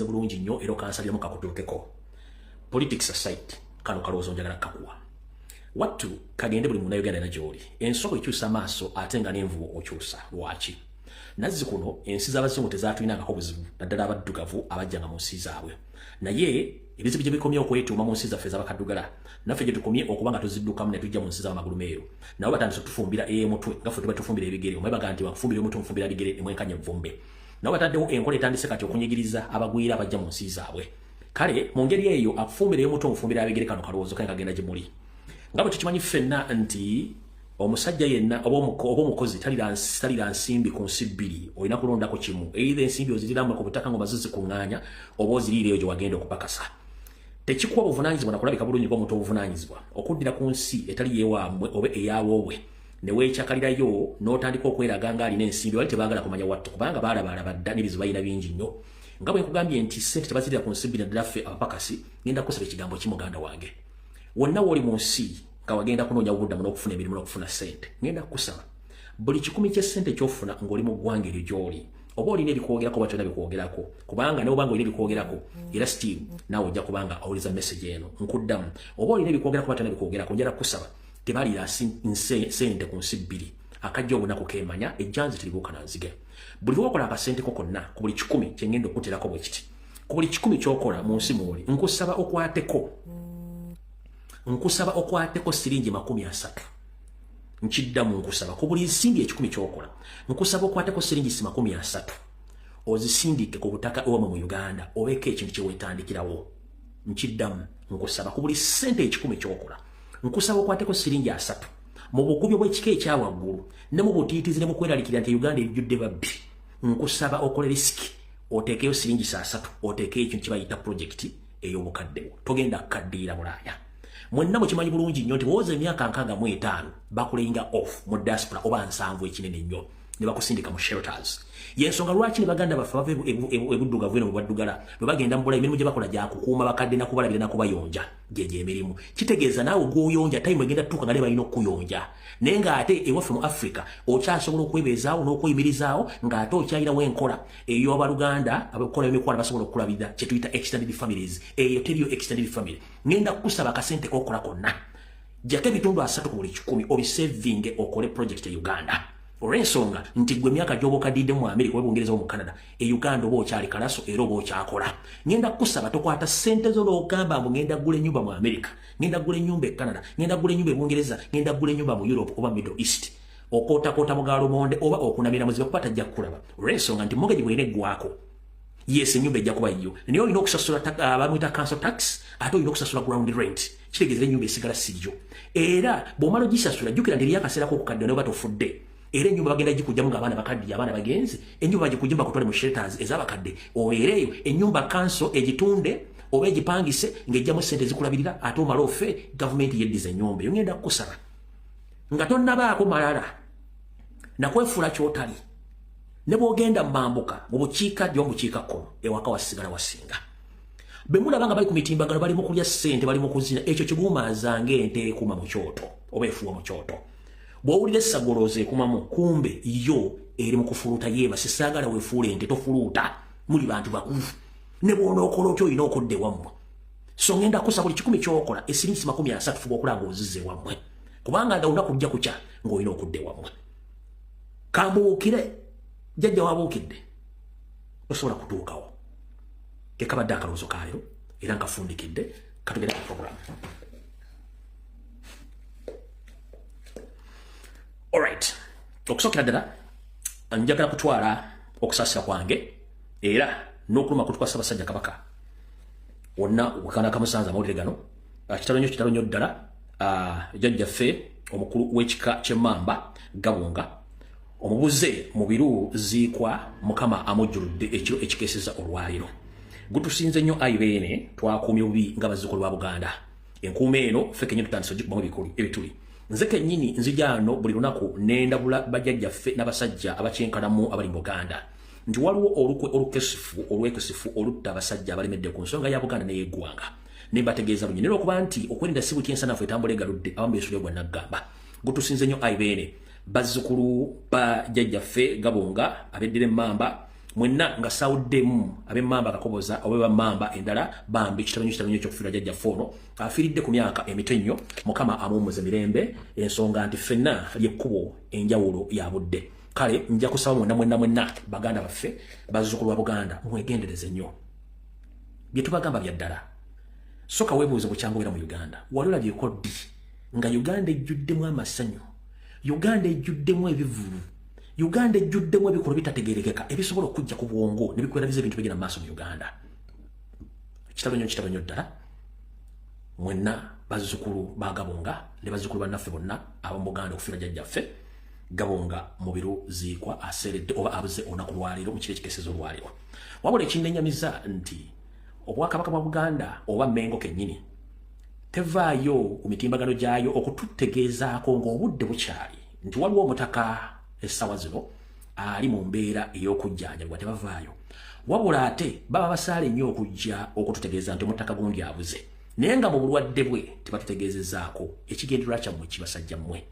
Bulungi nnyo era okansaliramu kakutuukeko. Politics aside, kano kalowoozo njagala kakuwa wattu kagende buli Munnayuganda na gy'oli. Ensoko ekyusa amaaso ate nga n'envubo okyusa. Lwaki nazzi kuno ensi z'abazungu tezatulinangako buzibu, naddala abaddugavu abajjanga mu nsi zaabwe? Naye ebizibu gye bikomye okwetuuma mu nsi zaffe ez'abakaddugala, naffe gye tukomye okuba nga tuziddukamu ne tujja mu nsi z'amagulu meeru. Nabo batandise otufumbira emutwe nga ffe tuba tufumbira ebigere. Omaye baga nti bakufumbira omutwe, omufumbira bigere, nemwenkanya evvumbe. Nabo bataddewo enkola etandise kati okunyigiriza abagwira abajja mu nsi zaabwe. Kale mu ngeri eyo, akufumbira ey'omutwe, omufumbira abigere. Kano kalowoozo kale kagenda gye muli. Nga bwe tukimanyi ffenna nti omusajja yenna oba omukozi talira nsimbi ku nsi bbiri, olina kulondako kimu. Either ensimbi oziriramu ku butaka ng'omaze zikuŋŋaanya, oba oziriira eyo gye wagenda okupakasa. Tekikuwa buvunaanyizibwa nakulabika bulungi ng'omuntu obuvunaanyizibwa okuddira ku nsi etali yeewammwe oba eyawoobwe ne weekyakalirayo n'otandika okweraga ng'alina ensimbi. Wali tebaagala kumanya wattu, kubanga baalabaala badda n'ebizibu balina bingi nnyo. Nga bwe nkugambye nti ssente tebazirira ku nsi bbiri, naddala ffe abapakasi, ngenda kusaba ekigambo ki, muganda wange. Wonna wooli mu nsi nga wagenda kunoonya obuddamu n'okufuna emirimu n'okufuna ssente, ngenda kukusaba buli 100 ky'essente ky'ofuna ng'oli mu ggwanga eryo gy'oli, oba olina ebikwogerako oba tolina bikwogerako, kubanga ne obanga olina ebikwogerako era still naawe ojja kubanga owuliza message eno. Nkuddamu, oba olina ebikwogerako oba tolina bikwogerako, njala kukusaba tebalira sente ku nsi bbiri. Akajja obunaku kemanya, ejjanzi teribuuka na nzige. Buli lwokola akasente ko konna, ku buli 100 kyengenda okuterako bwe kiti, ku buli 100 kyokola mu nsi mwoli, nkusaba okwateko siringi 30. Nkiddamu, nkusaba ku buli nsimbi 100 kyokola, nkusaba okwateko siringi si 30, ozisindike ku butaka ewamwe mu Uganda, obeeko ekintu kyewetandikirawo. Nkiddamu, nkusaba ku buli ssente 100 kyokola, nkusaba okwateko siringi 30. Mu bugubyo bw'ekika ekyawaggulu ne mu butiitizi ne mu kweraliikirira nti Uganda ejjudde babbi, nkusaba okole risk, oteekeyo siringi 30, oteekeyo ekintu kye bayita project ey'obukaddewo. Togenda kukaddiira Bulaaya. Mwenna mukimanyi bulungi nnyo nti bw'owoza emyaka 65 bakulayinga off mu diaspora, oba 70 ekinene nnyo, ne bakusindika mu shelters. Yensonga lwaki ne baganda baffe bava ebuddugavu eno bwebaddugala bwe bagenda mu Bulaaya, emirimu gye bakola gyakukuuma bakadde nakubalabira nakubayonja. Gyegyo emirimu. Kitegeeza naawe gw'oyonja, time egenda tutuuka nga ne balina okukuyonja. Naye ng'ate ewaffe mu Africa okyasobola okwebeezaawo n'okweyimirizaawo, ng'ate okyayirawo enkola ey'abaluganda abakola emikwano basobola okukulabirira, kye tuyita extended families. Eyo teriyo extended family. Ngenda kukusaba akasente k'okola konna, jjako ebitundu 30 ku buli 100, obisevinge, okole project e Uganda, olw'ensonga nti gwe emyaka gy'oba okadidde mu Amerika oba Bungereza oba mu Canada, e Uganda oba okyali kalaso era oba okyakola. Ngenda kukusaba tokwata ssente zo n'ogamba mbu ngenda ggula ennyumba mu Amerika, ngenda ggula ennyumba e Canada, ngenda ggula ennyumba e Bungereza, ngenda ggula ennyumba mu Europe oba Middle East. Okootakoota mu galumonde oba okunamira muzibe, kuba tajja kukulaba, olw'ensonga nti mortgage bw'erina eggwako, yes, ennyumba ejja kuba yiyo, naye olina okusasula bamwita council tax, ate olina okusasula ground rent. Kitegeeza ennyumba esigala siriyo. Era bw'omala ogisasula, jjukira nti eriyo akaseera k'okukadde naye oba tofudde, era ennyumba bagenda gikugjamu ng'abaana bakaddiye, abaana bagenze. Ennyumba bagikugjamu bakutwale mu shelters ez'abakadde, obeereeyo. Ennyumba kanso egitunde oba egipangise ng'ejjamu ssente ezikulabirira, ate omale ofe, gavumenti yeddiza ennyumba eyo. Ngenda kukusaba nga tonnabaako malala nakwefuula ky'otali, ne bw'ogenda mu mambuka, mu bukiika ddyo, mu bukiika kkono, ewaka wasigala wasinga. Be mulaba nga bali ku mitimbagano bali mu kulya ssente, bali mu kuzina, ekyo kiguumaaza ng'ente ekuma mu kyoto oba efuuwa mu kyoto. Bw'owulira essagolooza ekumamu, kumbe yo eri mu kufuluuta yeebase. Saagala weefuula ente, tofuluuta. Muli bantu bakulu, ne bw'onookola otya olina okudda ewammwe. So ngenda kusa buli 100 ky'okola, esiringisi 30, fuba okulanga ozizza ewammwe, kubanga nga olunaku lujja kukya ng'olina okudda ewammwe. Kambuukire jjajja wabuukidde, tosobola kutuukawo. Kekabadde akalowoozo kaleero era nkafundikidde. Katugende ku program. Alright, okusookera ddala njagala kutwala okusaasira kwange era n'okuluma kutuka Ssaabasajja Kabaka wonna wekana kamusanze amawulire gano. Kitalo nnyo, kitalo nnyo ddala. Jjajjaffe omukulu w'ekika ky'Emmamba Gabunga omubuze mu biru ziikwa, Mukama amujjuludde ekiro ekikeeseza olwaliro. Gutusinze nnyo ayi Beene, twakuumye bubi nga bazzukulu ba Buganda. Enkuuma eno ffe kennyini tutandise ogikubamu ebituli. Nze kennyini nzija ano buli lunaku nendabula bajjajjaffe n'abasajja abakyenkanamu abali mu Buganda nti waliwo olukwe olukesifu olwekesifu olutta abasajja abalemedde ku nsonga ya Buganda n'eyeggwanga. Ne mbategeeza lunye nera okuba nti okwerinda si butya, ensanafu etambula egaludde, abamu beesula gwa naggamba. Gutusinze nnyo ayi Beene. Bazzukulu ba jjajjaffe Gabunga abeddira Emmamba, Mwenna nga sawuddemu ab'emmamba Kakoboza oba b'emmamba endala, bambi kitalo nnyo, kitalo nnyo ekyokufiirwa jjajjaffe ono afiiridde ku myaka emito ennyo. Mukama amuwummuze mirembe. Ensonga nti ffenna lyekkubo, enjawulo ya budde. Kale nja kusaba mwenna mwenna mwenna baganda baffe, bazzukulu ba Buganda, mwegendereze nnyo bye tubagamba bya ddala. Soka weebuuze, bukyangobera mu Uganda wali olabyeko ddi nga Uganda ejjuddemu amasanyu, Uganda ejjuddemu ebivulu, Uganda ejjuddemu ebikolwa bitategerekeka ebisobola okujja ku bwongo ne bikwerabiza ebintu bigenda mu maaso mu Uganda? Kitalo nnyo, kitalo nnyo ddala. Mwenna bazzukulu ba Gabunga ne bazzukulu bannaffe bonna ab'omu Buganda, okufiira jjajjaffe Gabunga Mubiru Ziikwa aseeredde oba abuze olunaku lwaleero mu kiro ekikeeseza olwaleero. Wabula ekinnenyamiza nti Obwakabaka bwa Buganda oba Mengo kennyini tevaayo ku mitimbagano gyayo okututegeezaako ng'obudde bukyali nti waliwo omutaka essaawa zino ali mu mbeera ey'okujjanjabibwa. Tebavaayo, wabula ate baba basaale nnyo okujja okututegeeza nti omutaka gundi abuze, naye nga mu bulwadde bwe tebatutegeezezaako. Ekigendererwa kyammwe kibasajja mmwe.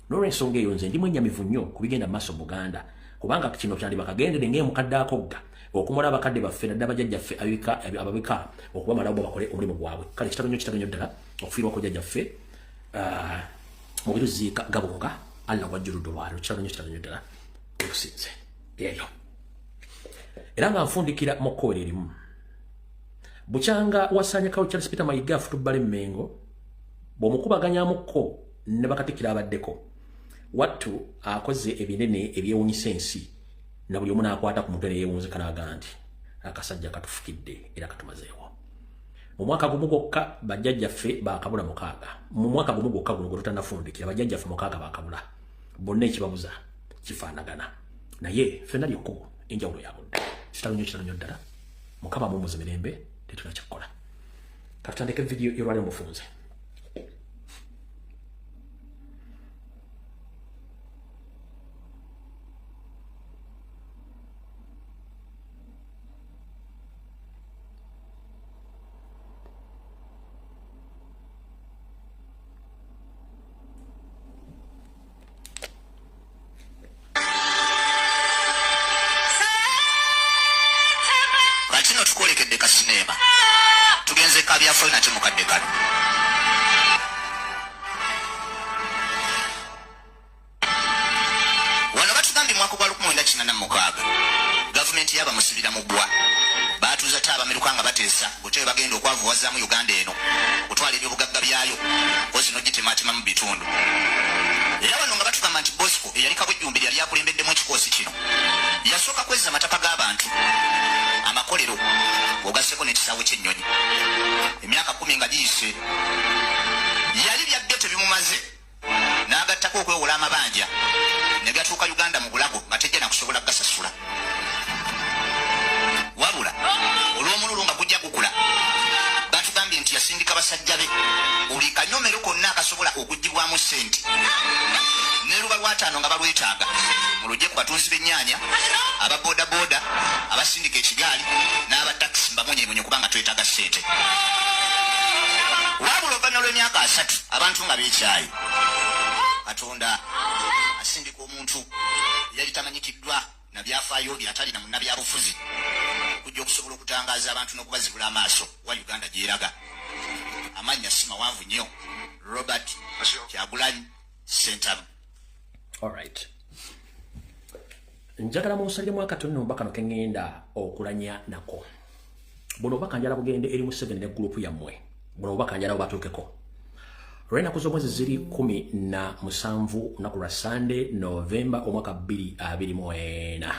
N'olwensonga eyo, nze ndi mwennyamivu nnyo ku bigenda mu maaso mu Buganda, kubanga kino kyandiba kagendere ng'emukadde akogga okumala abakadde baffe, naddala bajjajjaffe ababika, okubamalawo bo bakole omulimu gwabwe. Kale kitalo nnyo, kitalo nnyo ddala okufiirwako jjajjaffe Mubiru Ziika Gabunga. Allah wajjuludde olwaliro. Kitalo nnyo, kitalo nnyo ddala okusinze eyo. Era nga nfundikira mu kkowe erimu, bukyanga wasanyakawo Charles Peter Mayiga afutubbala Emmengo, bw'omukubaganyamuko ne bakatikkiro abaddeko, wattu akoze ebinene ebyewunyisa ensi, na buli omu n'akwata ku mutwe neyewunzika n'agaa nti akasajja katufukidde era katumazeewo. Mu mwaka gumu gwokka bajjajjaffe bakabula 6. Mu mwaka gumu gwokka guno gwe tutannafundikira, bajjajjaffe 6 bakabula. Bonna ekibabuza kifaanagana, naye ffenna lyekkubo, enjawulo ya budde. Kitalo nnyo, kitalo nnyo ddala. Mukama amuwummuze mirembe. Tetulina kyakukola. Katutandike vidiyo yolwaliro mufunze. Kati tukwolekedde kasineema, tugenze kabyafaayo nate mukadde kano. Wano batugambye mwaka gwa 1986 gavumenti yabamusibira mu bbwa. Batuuza te abamiruka nga bateesa butyo bwe bagenda okwavuwazaamu Uganda eno, okutwala ebyobugagga byayo kozi n'ogitematema mu bitundu. Era wano nga batugamba nti Bosco eyali Kabwejjumbiri yali akulembeddemu ekikoosi kino yasooka kwezza amataka g'abantu, amakolero, ogasseko n'ekisaawe ky'ennyonyi. Emyaka 10 nga giyise, yali byadde tebimumaze, n'agattako okwewola amabanja ne gatuuka Uganda mu bulago nga tejja nakusobola kugasasula. Wabula olw'omululu nga gujja gukula, batugambye nti yasindika basajja be buli kanyomero konna akasobola okugibwamu ssente ne luba lwataano nga balwetaaga, mulujje ku batunzi b'ennyaanya, aba boodabooda, abasindika ekigaali n'abatakisi, mbamunyemunye kubanga twetaaga ssente. Wabula oluvannyuma lw'emyaka 30 abantu nga beekyayi, Katonda asindika omuntu eyali tamanyikiddwa na byafaayo bye, atali na munnabyabufuzi, okujja okusobola okutangaaza abantu n'okubazibula amaaso wa Uganda gyeraga. Amannya si mawanvu nnyo, Robert Kyagulanyi Sentamu. Alright, njagala munsaliremu akatono obubaka kano keŋŋenda okulanya nako. Buno obubaka njala bugende eri Museveni ne gurupu yammwe. Buno obubaka njala bubatuukeko. Olw'ennaku z'omwezi ziri 17, lunaku lwa Sande, Novemba omwaka 2024,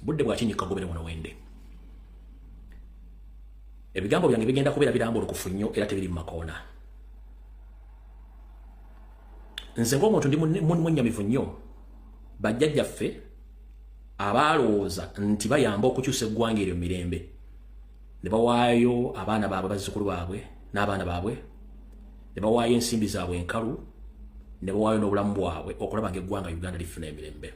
budde bwa kinyika gobere wano wende. Ebigambo byange bigenda kubeera birambulukufu nnyo era tebiri mu makoona. Nze ng'omuntu ndi mwennyamivu nnyo bajjajjaffe abaalowooza nti bayamba okukyusa eggwanga eryo mirembe ne bawaayo abaana baabwe, bazzukulu baabwe n'abaana baabwe, ne bawaayo ensimbi zaabwe enkalu, ne bawaayo n'obulamu bwabwe okulaba ng'eggwanga Uganda lifuna emirembe.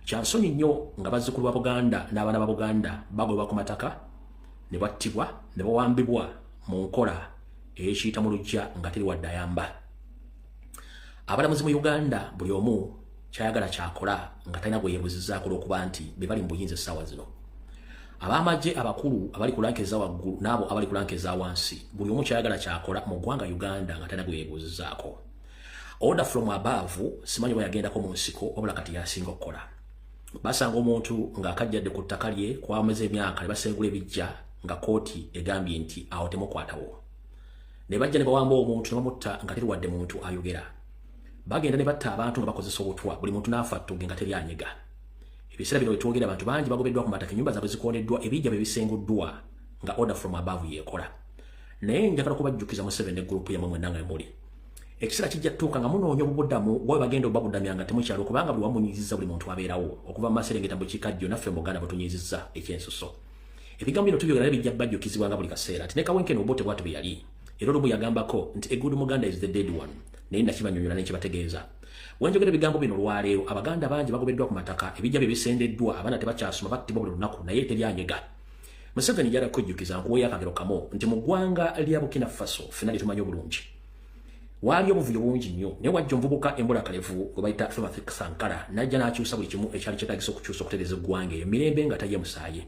Kyansonyi nnyo nga bazzukulu ba Buganda n'abaana ba Buganda bagobwa ku mataka ne battibwa ne bawambibwa mu nkola ey'ekiyita mu luggya nga teri wadde ayamba. Abalamuzi mu Uganda buli omu Kyayagala kyakola nga talina gwe yeebuzizaako, olw'okuba nti be bali mu buyinza essaawa zino. Ab'amagye abakulu abali ku rank eza waggulu n'abo abali ku rank eza wansi, buli omu kyayagala kyakola mu ggwanga Uganda nga talina gwe yeebuzizaako. Order from above, simanyi oba yagendako mu nsiko, wabula kati yasinga okukola. Basanga omuntu ng'akajjadde ku ttaka lye kwameze emyaka, ne basengula ebijja nga kooti egambye nti awo temukwatawo, ne bajja ne bawamba omuntu ne bamutta nga teri wadde muntu ayogera. Bagenda ne batta abantu nga bakozesa obutwa, buli muntu n'afa ttuge nga teri anyega. Ebiseera bino wetwogera, abantu bangi bagobeddwa ku mataka, ennyumba zaabwe zikoneddwa, ebijja bye bisenguddwa nga order from above yeekola. Naye njagala kubajjukiza, Museveni ne group yammwe mwenna nga muli, ekiseera kijja tuuka nga munoonya obubudamu wabe bagenda obabudamya nga temukyalo, kubanga buli wamunyiizizza buli muntu abeerawo okuva mu maserengeta mu bukiikaddyo. Naffe mu Buganda bwetunyiizizza ekyensuso, ebigambo bino tubyogera, naye bijja bajjukizibwa nga buli kaseera nti ne Kawenkene Obote bwatu bwe yali. Era olumu yagambako nti, "A good Muganda is the dead one." Naye nakibanyonyola nekibategeeza. Wenjogera ebigambo bino olwaleero, Abaganda bangi bagobeddwa ku mataka, ebijja bye bisendeddwa, abaana tebakyasoma, battibwa buli lunaku, naye teryanyega. Museveni njala kujjukiza, nkuweyo akagero kamo nti mu ggwanga lya Burkina Faso, ffenna lye tumanyi obulungi, waali obuvuyo bungi nnyo, naye wajja omuvubuka embulakalevu gwe bayita Thomas Sankara, najja n'akyusa buli kimu ekyali kyetagisa okukyusa okutereeza eggwanga eyo mirembe nga tayye musaayi.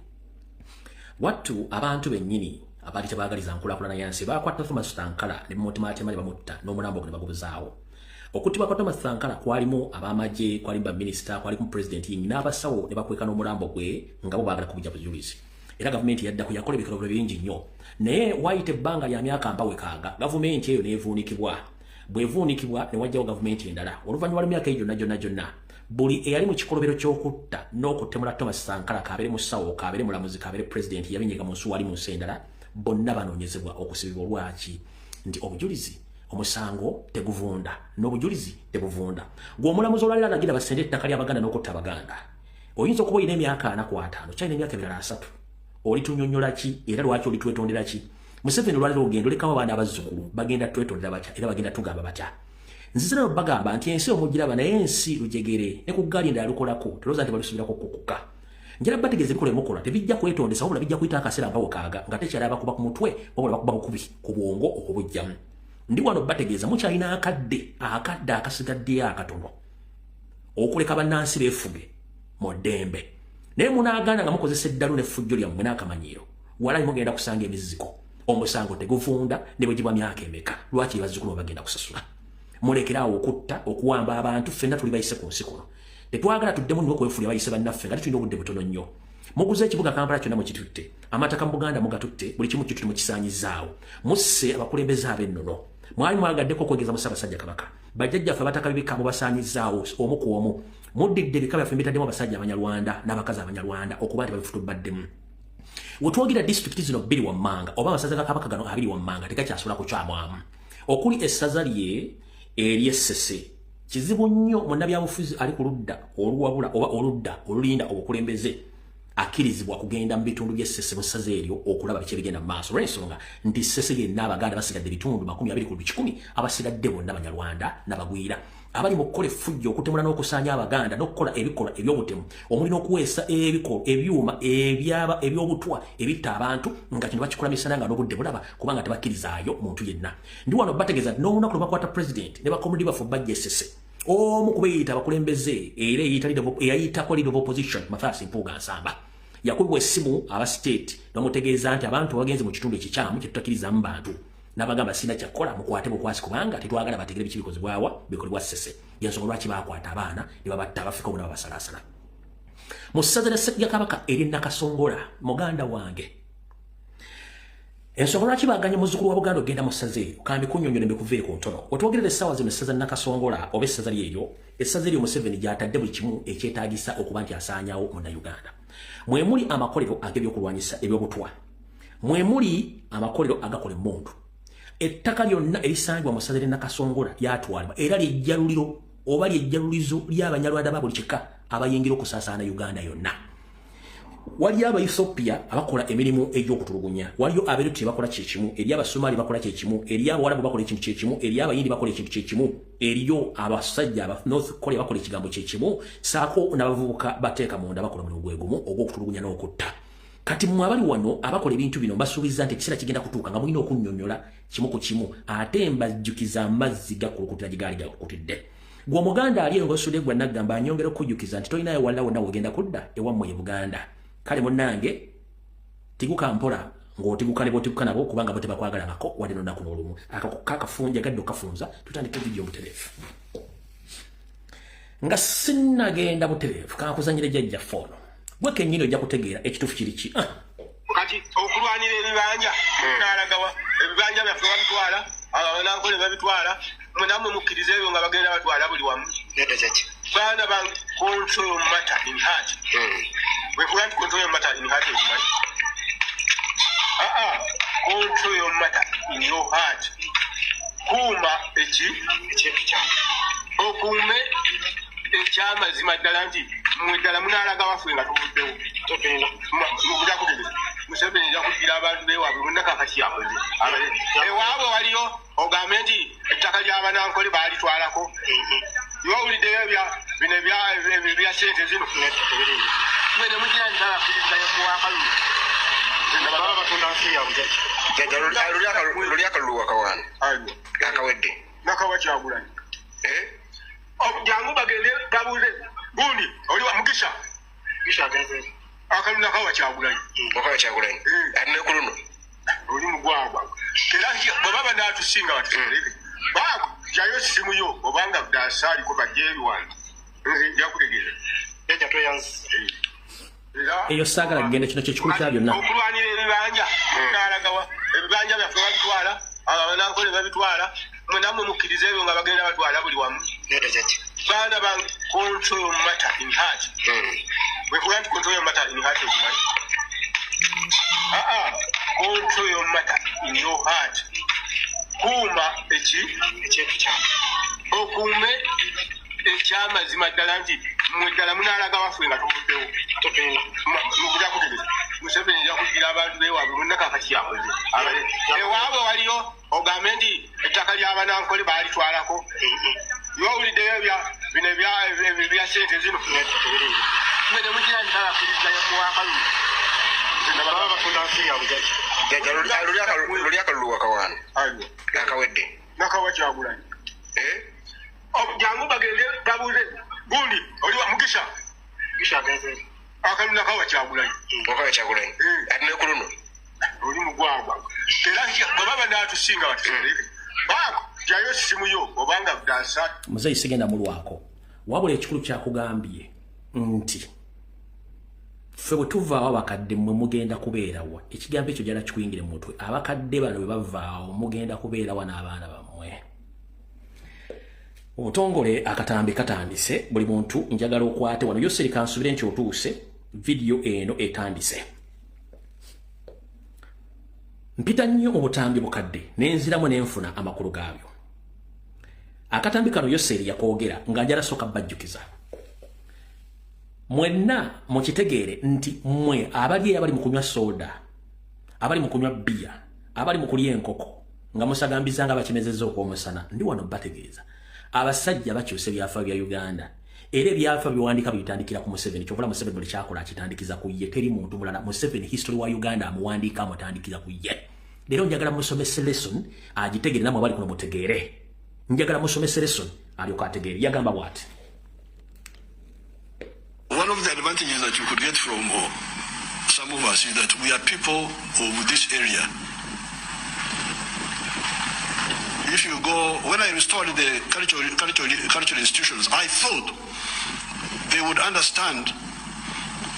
Wattu abantu bennyini abaali tebaagaliza nkulaakulana ya nsi baakwata Thomas Sankara ne bamutematema ne bamutta, n'omulambo gwe ne bagubuzaawo. Okuttibwa kwa Thomas Sankara kwalimu ab'amagye, kwalimu baminisita, kwalimu pulezidenti yennyini n'abasawo, ne bakweka n'omulambo gwe nga bo baagala kubujja bujulizi. Era gavumenti yaddako yakola ebikolobero bingi nnyo, naye waayita ebbanga lya myaka mpawekaaga, gavumenti eyo n'evuunikibwa. Bw'evuunikibwa ne wajjawo gavumenti endala. Oluvannyuma lw'emyaka eyo gyonna gyonna gyonna, buli eyali mu kikolobero ky'okutta n'okutemula Thomas Sankara, kabeere musawo, kabeere mulamuzi, kabeere pulezidenti, yabinyega mu nsi, wali mu nsi endala, bonna banoonyezebwa okusibibwa. Olwaki? Nti obujulizi, omusango teguvunda n'obujulizi tebuvunda. Gwe omulamuzi olwaliro alagira basende ettaka ly'Abaganda n'okutta Abaganda, oyinza okuba olina emyaka 45, kyalina emyaka emirala 30, olitunyonnyola ki era lwaki olitwetondera ki? Museveni, olwaliro ogenda olekawo abaana, abazzukulu bagenda twetondera batya era bagenda tugamba batya? Nzize nano bagamba nti ensi omugiraba, naye ensi lujegere ne ku ggaali endala lukolako, telowooza nti balusubirako kukuka. Njala bategeeza, ebikola emukola tebijja kwetondesa, wabula bijja kuyita akaseera mpawo kaaga nga tekyali abakuba ku mutwe, wabula bakuba bukubi ku bwongo okubugjamu. Ndi wano bategeeza, mukyalina akadde, akadde akasigaddeyo akatono okuleka bannansi beefuge mu ddembe, naye munaagaana nga mukozesa eddalu n'effujjo lyammwe n'akamanyiiro, walayi mugenda kusanga emiziziko. Omusango teguvunda ne bwe gibwa myaka emeka. Lwaki bazzukulu bagenda kusasula? Mulekeraawo okutta, okuwamba abantu. Ffenna tuli bayise ku nsi kuno, tetwagala tuddemu nnyo okwefulya bayise bannaffe nga tetulina obudde butono nnyo. Muguze ekibuga Kampala kyonna, mukitutte, amataka mu Buganda mugatutte, buli kimu kitutte, mukisaanyizaawo. Musse abakulembeze ab'ennono. Mwali mwagaddeko okwegeza mu Ssaabasajja Kabaka, bajjajjaffe abataka b'ebika mubasaanyizaawo omu ku omu. Muddidde ebika byaffe, mbitaddemu abasajja Abanyarwanda n'abakazi Abanyarwanda okuba nti babifutubaddemu. Wetwogera, disitulikiti zino bbiri wammanga oba amasaza ga Kabaka gano abiri wammanga tegakyasobola kukyamwamu, okuli essaza lye ery'Essese. Kizibu nnyo munnabyabufuzi ali ku ludda oluwabula oba oludda olulinda obukulembeze akkirizibwa kugenda mu bitundu by'Essese mu ssaza eryo okulaba biki ebigenda mu maaso, olw'ensonga nti Ssese yenna Abaganda basigadde bitundu 20%, abasigadde bonna Banyarwanda n'abagwira abali mu kukola effujjo, okutemula n'okusaanya Abaganda n'okukola ebikolwa eby'obutemu, omuli n'okuweesa ebyuma ebyaba eby'obutwa ebitta abantu, nga kino bakikola misana nga n'obudde bulaba, kubanga tebakkirizaayo muntu yenna. Ndi wano bategeeza nti n'olunaku lwe bakwata pulezidenti ne bakomudi baffe bajja Essese, omu ku beeyita abakulembeze era eyayitako leader of opposition, Mathias Mpuuga Nsamba, yakubibwa essimu aba state bamutegeeza nti abantu bagenze mu kitundu ekikyamu kyetutakkirizaamu bantu. N'abagamba, "Sina kyakukola, mukwate bukwasi, kubanga tetwagala bategere biki bikozebwawa bikolebwa Ssese." Yensonga lwaki bakwata abaana ne babatta, abafika obuna babasalaasala mu ssaza lya Kabaka eri Nakasongola. Muganda wange, ensonga lwaki baganye muzzukulu wa Buganda ogenda mu ssaza eryo kambi kunnyonnyola mbikuveeko ntono. Otwogerera essaawa zino, essaza Nakasongola oba essaza lyeryo, essaza eryo Museveni gy'atadde buli kimu ekyetaagisa okuba nti asaanyawo Munnayuganda. Mwe muli amakolero ag'ebyokulwanyisa ebyobutwa, mwe muli amakolero agakola emmundu. Ettaka lyonna erisangibwa mu ssaza ly'e Nakasongola lyatwalibwa era lyejjaluliro oba lyejjalulizo ly'Abanyarwanda ba buli kika abayingira okusaasaana Uganda yonna. Waliyo Abaethiopia abakola emirimu egy'okutulugunya, waliyo Aberitrea bakola kyekimu, eri Abasomali bakola kyekimu, eri Abawalabu bakola ekintu kyekimu, eri Abayindi bakola ekintu kyekimu, eriyo abasajja aba North Korea bakola ekigambo kyekimu, saako n'abavubuka bateeka munda bakola omulimu gwe gumu ogw'okutulugunya n'okutta. Kati mmwe abali wano abakola ebintu bino, mbasuubiza nti ekiseera kigenda kutuuka nga mulina okunnyonnyola kimu ku kimu. Ate mbajjukiza, amazzi gakulukutira gye gaali gakulukutidde. Gwe Omuganda ali ng'osudde gwa naggamba, anyongera okujjukiza nti tolinayo walla wonna wogenda kudda ewammwe e Buganda. Kale munnange, tiguka mpola ng'otiguka ne bw'otiguka nabo, kubanga bo tebakwagalangako wadde n'olunaku n'olumu. Akakafunja gadde okafunza. Tutandike vidiyo butereevu. Nga sinnagenda butereevu, kankuzanyire jjajjaffe ono, gwe kennyini ojja kutegeera ekituufu kiri ki. Kati okulwanira ebibanja nalagawa? Ebibanja byaffe babitwala, abanankole babitwala. Mwenamwe mukkiriza ebyo nga bagenda batwala buli wamu? Baana bange, control matter in heart. Wekuga nti control your matter in heart, ekimanyi aa control your matter in your heart. Kuuma eki okuume ekyamazima ddala nti mmwe ddala munaalaga waffe nga tuvuddewo. Mujakutegeza Museveni ajja kuddira abantu bewaabwe bonna. Kakati yakoze ewaabwe waliyo, ogambe nti ettaka ly'abanankole baalitwalako. Iwawuliddeyo bino ebya sente zino mwe ne mugira nti babakkiriza muwakalulu. Luli akalulu wakawaana akawedde. Nakawa Kyagulanyi. Jangu bagende babuuze gundi oli wa Mugisha. Akalulu nakawa Kyagulanyi. Wakawa Kyagulanyi ate ne ku luno. Oli mugwagwa era bwe baba naatusinga batusereke baako jayo simu yo obanga dasaaliko bajje ebiwange, nze nja kutegeeza. Eyo saagala kugenda, kino kyekikulu kya byonna. Okulwanira ebibanja nalagawa? Ebibanja byaffe babitwala, abanankole babitwala. Mwenamwe mukkiriza ebyo nga bagenda batwala buli wamu? Baana bange, control your matter in heart. Wekuga nti control your matter in heart, ekimanyi aa control your matter in your heart. Kuuma eki okuume ekyamazima ddala nti mmwe ddala munaalaga waffe nga tuvuddewo. Mujakutegeza Museveni ajja kuddira abantu bewaabwe bonna. Kakati yakoze ewaabwe waliyo, ogambe nti ettaka ly'abanankole baalitwalako. Iwawuliddeyo bino ebya sente zino mwe ne mugira nti babakkiriza muwakalulu. Luli akalulu wakawaana akawedde. Nakawa Kyagulanyi. Jangu bagende babuuze gundi oli wa Mugisha. Akalulu nakawa Kyagulanyi. Wakawa Kyagulanyi ate ne ku luno. Oli mugwagwa era bwe baba naatusinga batusereke baako jayo simu yo obanga dasa. Muzeeyi sigenda mulwako, wabula ekikulu kyakugambye nti ffe bwe tuvaawo abakadde, mmwe mugenda kubeerawa? Ekigambo ekyo jala kikuyingire mu mutwe. Abakadde bano bwe bavaawo, mugenda kubeerawa n'abaana bammwe? Obutongole akatambi katandise. Buli muntu njagala okwate wano yoseri, kansubire nti otuuse. Vidiyo eno etandise. Mpita nnyo mu butambi bukadde nenziramu nenfuna amakulu gaabyo. Akatambi kano Yoseri yakoogera nga njala soka bajjukiza mwenna mukitegeere nti mmwe abali eyo, abali mu kunywa soda, abali mu kunywa bbiya, abali mu kulya enkoko nga musagambiza nga bakimezezza okw'omusana, ndi wano bategeeza abasajja bakyusa ebyafa bya Uganda. Era ebyafa biwandika bitandikira ku Museveni. Kyovula Museveni buli kyakola akitandikiza ku ye, teri muntu mulala. Museveni history wa Uganda amuwandiika, amutandikira ku ye. Leero njagala musomese lesson agitegere, namwe abali kuno mutegeere. Njagala musomese lesson alyoka ategeere. Yagamba bw'ati. One of the advantages that you could get from some of us is that we are people of this area. If you go, when I restored the cultural institutions, I thought they would understand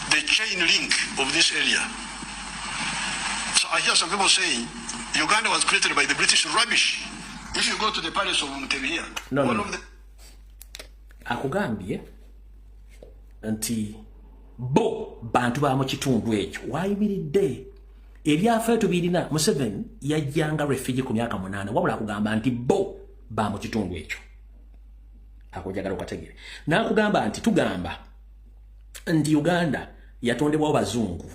the chain link of this area. So I hear some people saying Uganda was created by the British. Rubbish. If you go to the palace of Mutebi here, No, no, one no. of the Akugambye nti bo bantu ba mu kitundu ekyo wayimiridde. Ebyafaayo tubirina. Museveni yajjanga refugee ku myaka 8, wabula akugamba nti bo ba mu kitundu ekyo. Akunjagala okategere. N'akugamba nti tugamba nti Uganda yatondebwawo bazungu,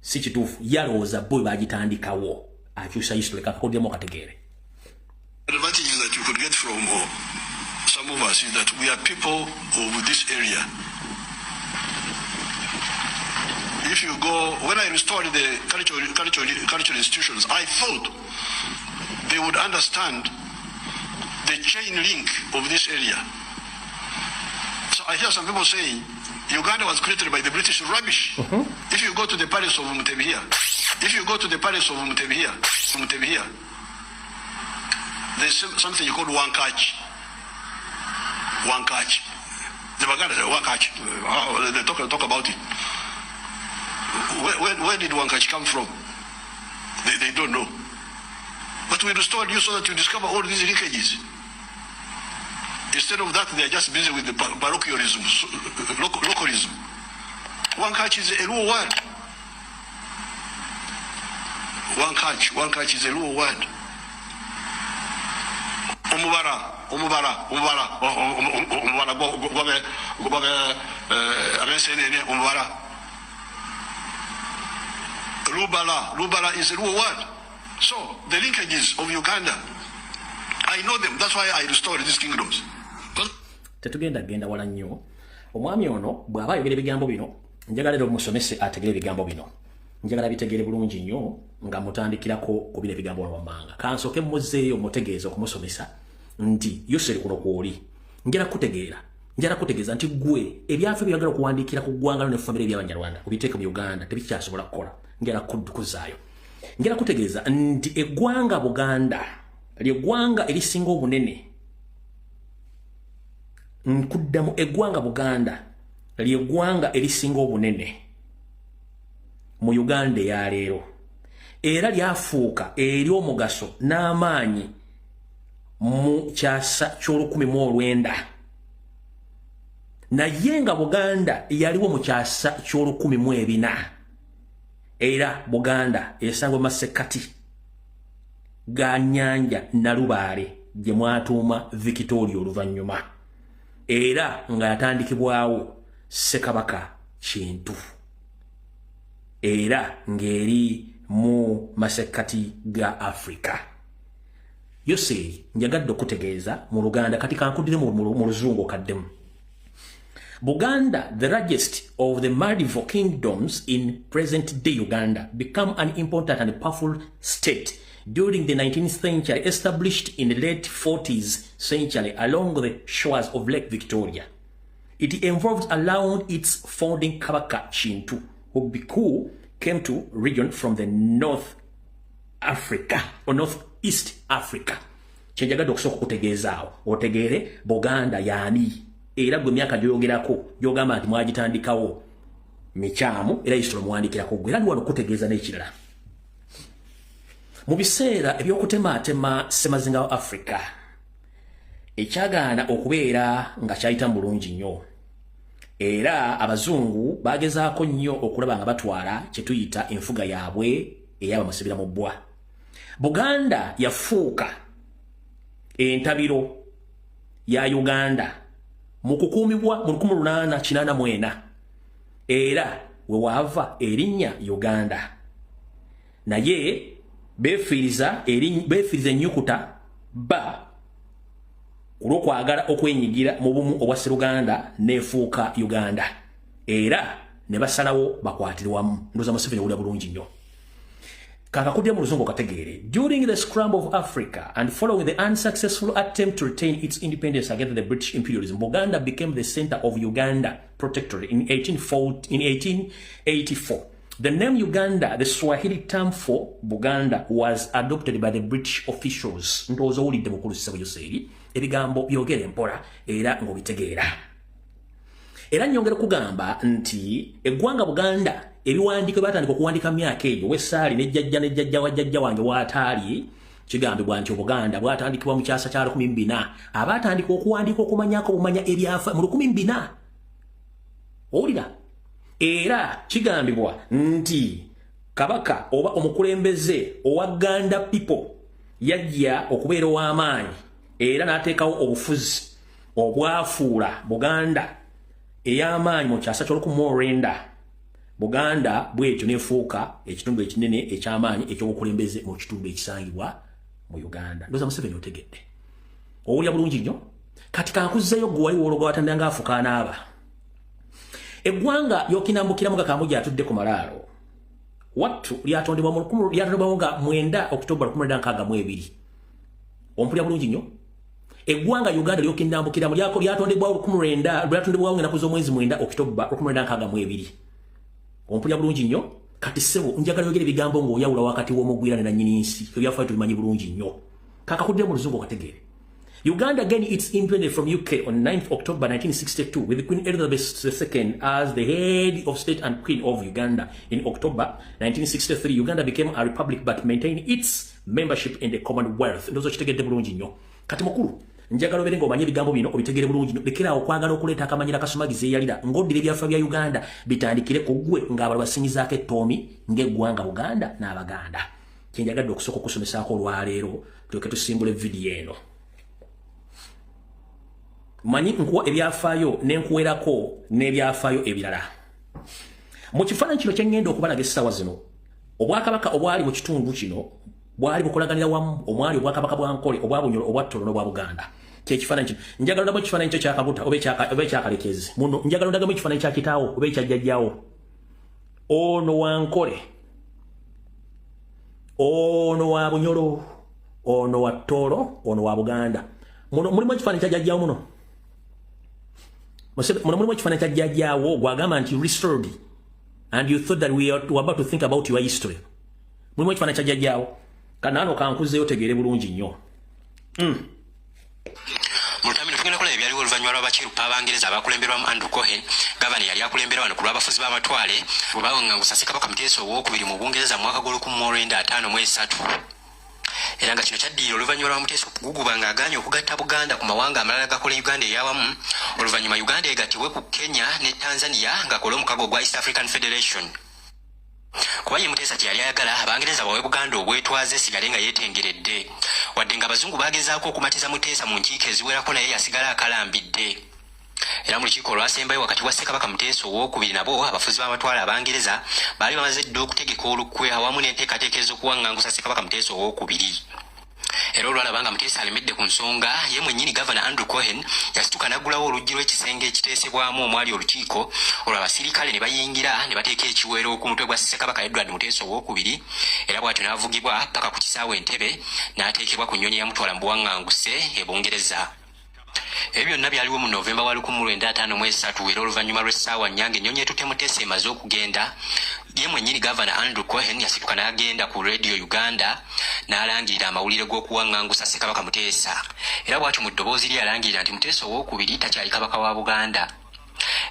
si kituufu. Yalowooza bo bagitandikawo. Akyusa history. Kakakoddemu okategeere. advantages that you could get from some of us is that we are people of this area. If you go, when I restored the cultural institutions, I thought they would understand The chain link of this area. So I hear some people saying Uganda was created by the British. Rubbish. If you go to the palace of Mutebi here, if you go to the palace of Mutebi here, there's something called Wankachi. Wankachi. The Baganda say Wankachi. They talk about it. Where did Wankachi come from? They don't know. But we restored you so that you discover all these linkages. Instead of that, they are just busy with the parochialism, localism. Wankachi is a Luo word. Wankachi is a Luo word. Omubara, omubara, omubara, omubara, gwabe, abensenene, omubara. Lubala, Lubala is a Luo word. So, the linkages of Uganda, I know them. That's why I restored these kingdoms. Tetugenda genda wala nnyo. Omwami ono bw'aba ayogera ebigambo bino, njagala era omusomese ategere ebigambo bino. Njagala bitegere bulungi nnyo nga mutandikirako ku bino ebigambo wano wammanga. Kansooke muzzeeyo mutegeeza okumusomesa nti Yoseri kuno kw'oli. Njagala kutegeera. Njagala kutegeeza nti ggwe ebyafa byagala okuwandiikira ku ggwanga ne famire eby'Abanyarwanda obiteeke mu Uganda tebikyasobola kukola. Njagala kuzaayo. Njagala kutegeeza nti eggwanga Buganda lyeggwanga erisinga obunene. Nkuddamu, eggwanga Buganda lyeggwanga erisinga obunene mu Uganda eyaleero, era lyafuuka ery'omugaso n'amaanyi mu kyasa ky'olukumi mu olwenda, naye nga Buganda yaliwo mu kyasa ky'olukumi mu ebina. Era Buganda esangwa masekkati ga nnyanja Nalubaale gye mwatuuma Victoria oluvannyuma, era nga yatandikibwawo Ssekabaka Kintu, era ng'eri mu masekkati ga Africa. Yoseri, njagadde okutegeeza mu Luganda, kati kankuddire mu Luzungu okaddemu. Buganda, the largest of the medieval kingdoms in present-day Uganda, became an important and powerful state during the 19th century, established in the late 14th century along the shores of Lake Victoria. It evolved around its founding Kabaka Kintu, who came to region from the North Africa or North East Africa. Kyenjagadde okusooka okutegeezaawo otegeere Buganda yaani, era gwe emyaka gyoyogerako gyogamba nti mwagitandikawo mikyamu, era history muwandikirako gwe. Era ndi wano okutegeeza n'ekirala. Mu biseera eby'okutemaatema ssemazinga wa Africa ekyagaana okubeera nga kyayita mu bulungi nnyo, era abazungu bagezaako nnyo okulaba nga batwala kye tuyita enfuga yaabwe ey'abamusibira mu bbwa. Buganda yafuuka entabiro ya Uganda mu kukuumibwa mu 1884, era we waava erinnya Uganda. Naye beefiiriza ennyukuta ba ku lw'okwagala okwenyigira mu bumu obwa Sseruganda, n'efuuka Uganda, era ne basalawo bakwatire wamu. Ndowooza Museveni owulira bulungi nnyo. Kakakudya mu Luzungu kategeere. During the scramble of Africa and following the unsuccessful attempt to retain its independence against the British imperialism, Buganda became the center of Uganda Protectorate in 1840, in 1884. The name Uganda, the Swahili term for Buganda, was adopted by the British officials. Ndowooza owulidde, mukulu Ssebo Yoseeri, ebigambo byogere mpola era ng'obitegeera. Era nnyongera okugamba nti eggwanga Buganda, ebiwandiiko batandika okuwandika mu myaka egyo wessaali nejjajja nejjajja wa jjajja wange waataali. Kigambibwa nti Obuganda bwatandikibwa mu kyasa kya 14. Abaatandika okuwandiika okumanyako obumanya ebyafa mu 14, owulira? Era kigambibwa nti kabaka oba omukulembeze owa Ganda people yajja okubeera ow'amaanyi era n'ateekawo obufuzi obwafuula Buganda ey'amaanyi mu kyasa ky'olukumi. Buganda bwetyo nefuuka ekitundu ekinene eky'amaanyi ekyobukulembeze mu kitundu ekisangibwa mu Uganda. Ndowooza Museveni otegedde, owulya bulungi nnyo. Kati kankuzzeeyo gwe wali wologa watandira nga afuka anaaba eggwanga yokinambukiramu nga Kamugi atudde ku malaalo. Wattu lyatondebwamu nga 9 Oktoba 1962. Ompulya bulungi nnyo? Eggwanga Uganda lyokindambukira lyako lyatondebwawo 19 lyatondebwawo ng'ennaku z'omwezi 9 Okitoba 1962. Ompulira bulungi nnyo. Kati ssebo njagala oyogere ebigambo ng'oyawula wakati w'omugwira ne nannyini nsi. Ebyafaayo tubimanyi bulungi nnyo. Kakakuddira mu Luzungu okategeere. Uganda gained its independence from UK on 9th October 1962 with Queen Elizabeth II as the head of state and Queen of Uganda. In October 1963, Uganda became a republic but maintained its membership in the Commonwealth. Ndowooza okitegedde bulungi nnyo. Kati mukulu, njagala obeere ng'omanye ebigambo bino obitegere bulungi nnyo. Lekera okwagala okuleeta akamanyira akasumagiza eyalira ng'oddira ebyafa bya Uganda bitandikire ku ggwe ng'abalala basinyizaako ettoomi ng'eggwanga Buganda n'Abaganda. Kye njagadde okusooka okusomesaako olwaleero tulyoke tusimbule vidiyo eno. Manyi nkuwa ebyafaayo n'enkuwerako n'ebyafaayo ebirala. Mu kifaananyi kino kye ŋŋenda okubalaga essaawa zino, obwakabaka obwali mu kitundu kino bwali bukolaganira wamu, omwali obwakabaka bwa Nkole, obwa Bunyoro, obwa Toro n'obwa Buganda. Kye kifaananyi kino. Njagala ondamu ekifaananyi kyo kya Kaguta oba ekyakalekezi. Muno njagala ondagamu ekifaananyi kya kitaawo oba ekya jjajjaawo. Ono wa Nkole, ono wa Bunyoro, ono wa Toro, ono wa Buganda. Muno mulimu ekifaananyi kya jjajjaawo muno. Muno mulimu ekifaananyi kya jjajjaawo gw'agamba nti restored and you thought that we are about to think about your history. Mulimu ekifaananyi kya jjajjaawo. Kanaano kankuzeeyo tegeere bulungi nnyo. Mu lutambi tugenda kulaba ebyaliwo oluvannyuma lw'abakirupa Abangereza abakulemberwamu Andrew Cohen, gavana yali akulembera wano ku lw'abafuzi b'amatwale, bwe bawaŋŋangusa Ssekabaka Muteesa Owookubiri mu Bungereza mu mwaka gw'olukumi mu lwenda ataano mu esatu. Era nga kino kyaddirira oluvannyuma lwa Muteesa okuguguba ng'agaanye okugatta Buganda ku mawanga amalala gakola Uganda eyawamu, oluvannyuma Uganda egattibwe ku Kenya ne Tanzania ng'akole omukago gwa East African Federation. Kuba ye Muteesa kye yali ayagala, Abangereza bawe Buganda obwetwaze esigale nga yeetengeredde. Wadde nga abazungu bagezaako okumatiza Muteesa mu nkiiko eziwerako, naye yasigala akalambidde. Era mu lukiiko olwasembayo wakati wa Ssekabaka Muteesa Owookubiri nabo abafuzi b'amatwale Abangereza, baali bamaze dda okutegeka olukwe awamu n'enteekateeka ez'okuwaŋŋangusa Ssekabaka Muteesa Owookubiri. Era olwalaba nga Muteesa alemedde ku nsonga, ye mwennyini Gavana Andrew Cohen yasituka n'aggulawo oluggi lw'ekisenge ekiteesebwamu omwali olukiiko olwo, abasirikale ne bayingira ne bateeka ekiwero ku mutwe gwa Ssekabaka Edward Muteesa Owookubiri. Era bw'atyo n'avugibwa paka ku kisaawe Entebe, n'ateekebwa ku nnyonyi eyamutwala mu buwaŋŋanguse e Bungereza. Ebyo byonna byaliwo mu Novemba wa 1953. Era oluvannyuma lw'essaawa 4 ng'ennyonyi etutte Muteesa emaze okugenda, ye mwennyini Gavana Andrew Cohen yasituka n'agenda ku Radio Uganda n'alangirira amawulire g'okuwaŋŋangusa Ssekabaka Muteesa. Era bw'atyo mu ddoboozi lye yalangirira nti Muteesa Owookubiri takyali kabaka wa Buganda,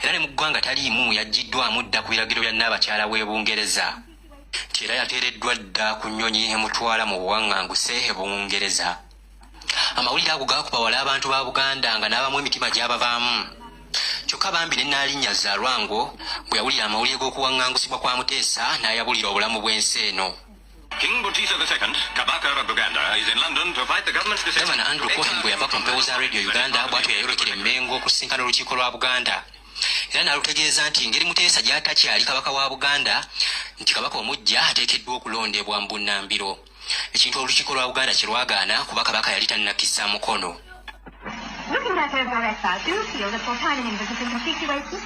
era ne mu ggwanga taliimu, yaggyiddwamu dda ku biragiro bya Nnaabakyala w'e Bungereza, nti era yateereddwa dda ku nnyonyi emutwala mu buwaŋŋanguse e Bungereza. Amawulire ago gaakuba wala abantu ba Buganda nga n'abamu emitima gy'abavaamu. Kyokka bambi ne Nnaalinnya Zalwango bwe yawulira amawulire g'okuwaŋŋangusibwa kwa Muteesa, n'ayabulira obulamu bw'ensi eno. King Mutesa II, Kabaka of Buganda, is in London to fight the government's decision. Gavana Andrew Cohen bwe yava ku mpewo za Radio Uganda, bw'atyo yayolekera Emmengo okusisinkana olukiiko lwa Buganda, era n'alutegeeza nti engeri Muteesa gy'atakyali kabaka wa Buganda, nti kabaka omuggya ateekeddwa okulondebwa mu bunnambiro, ekintu olukiiko lwa Buganda kye lwagaana kuba kabaka yali tannakissa mukono. Looking back over your exile, do you feel that your time in England has been completely wasted?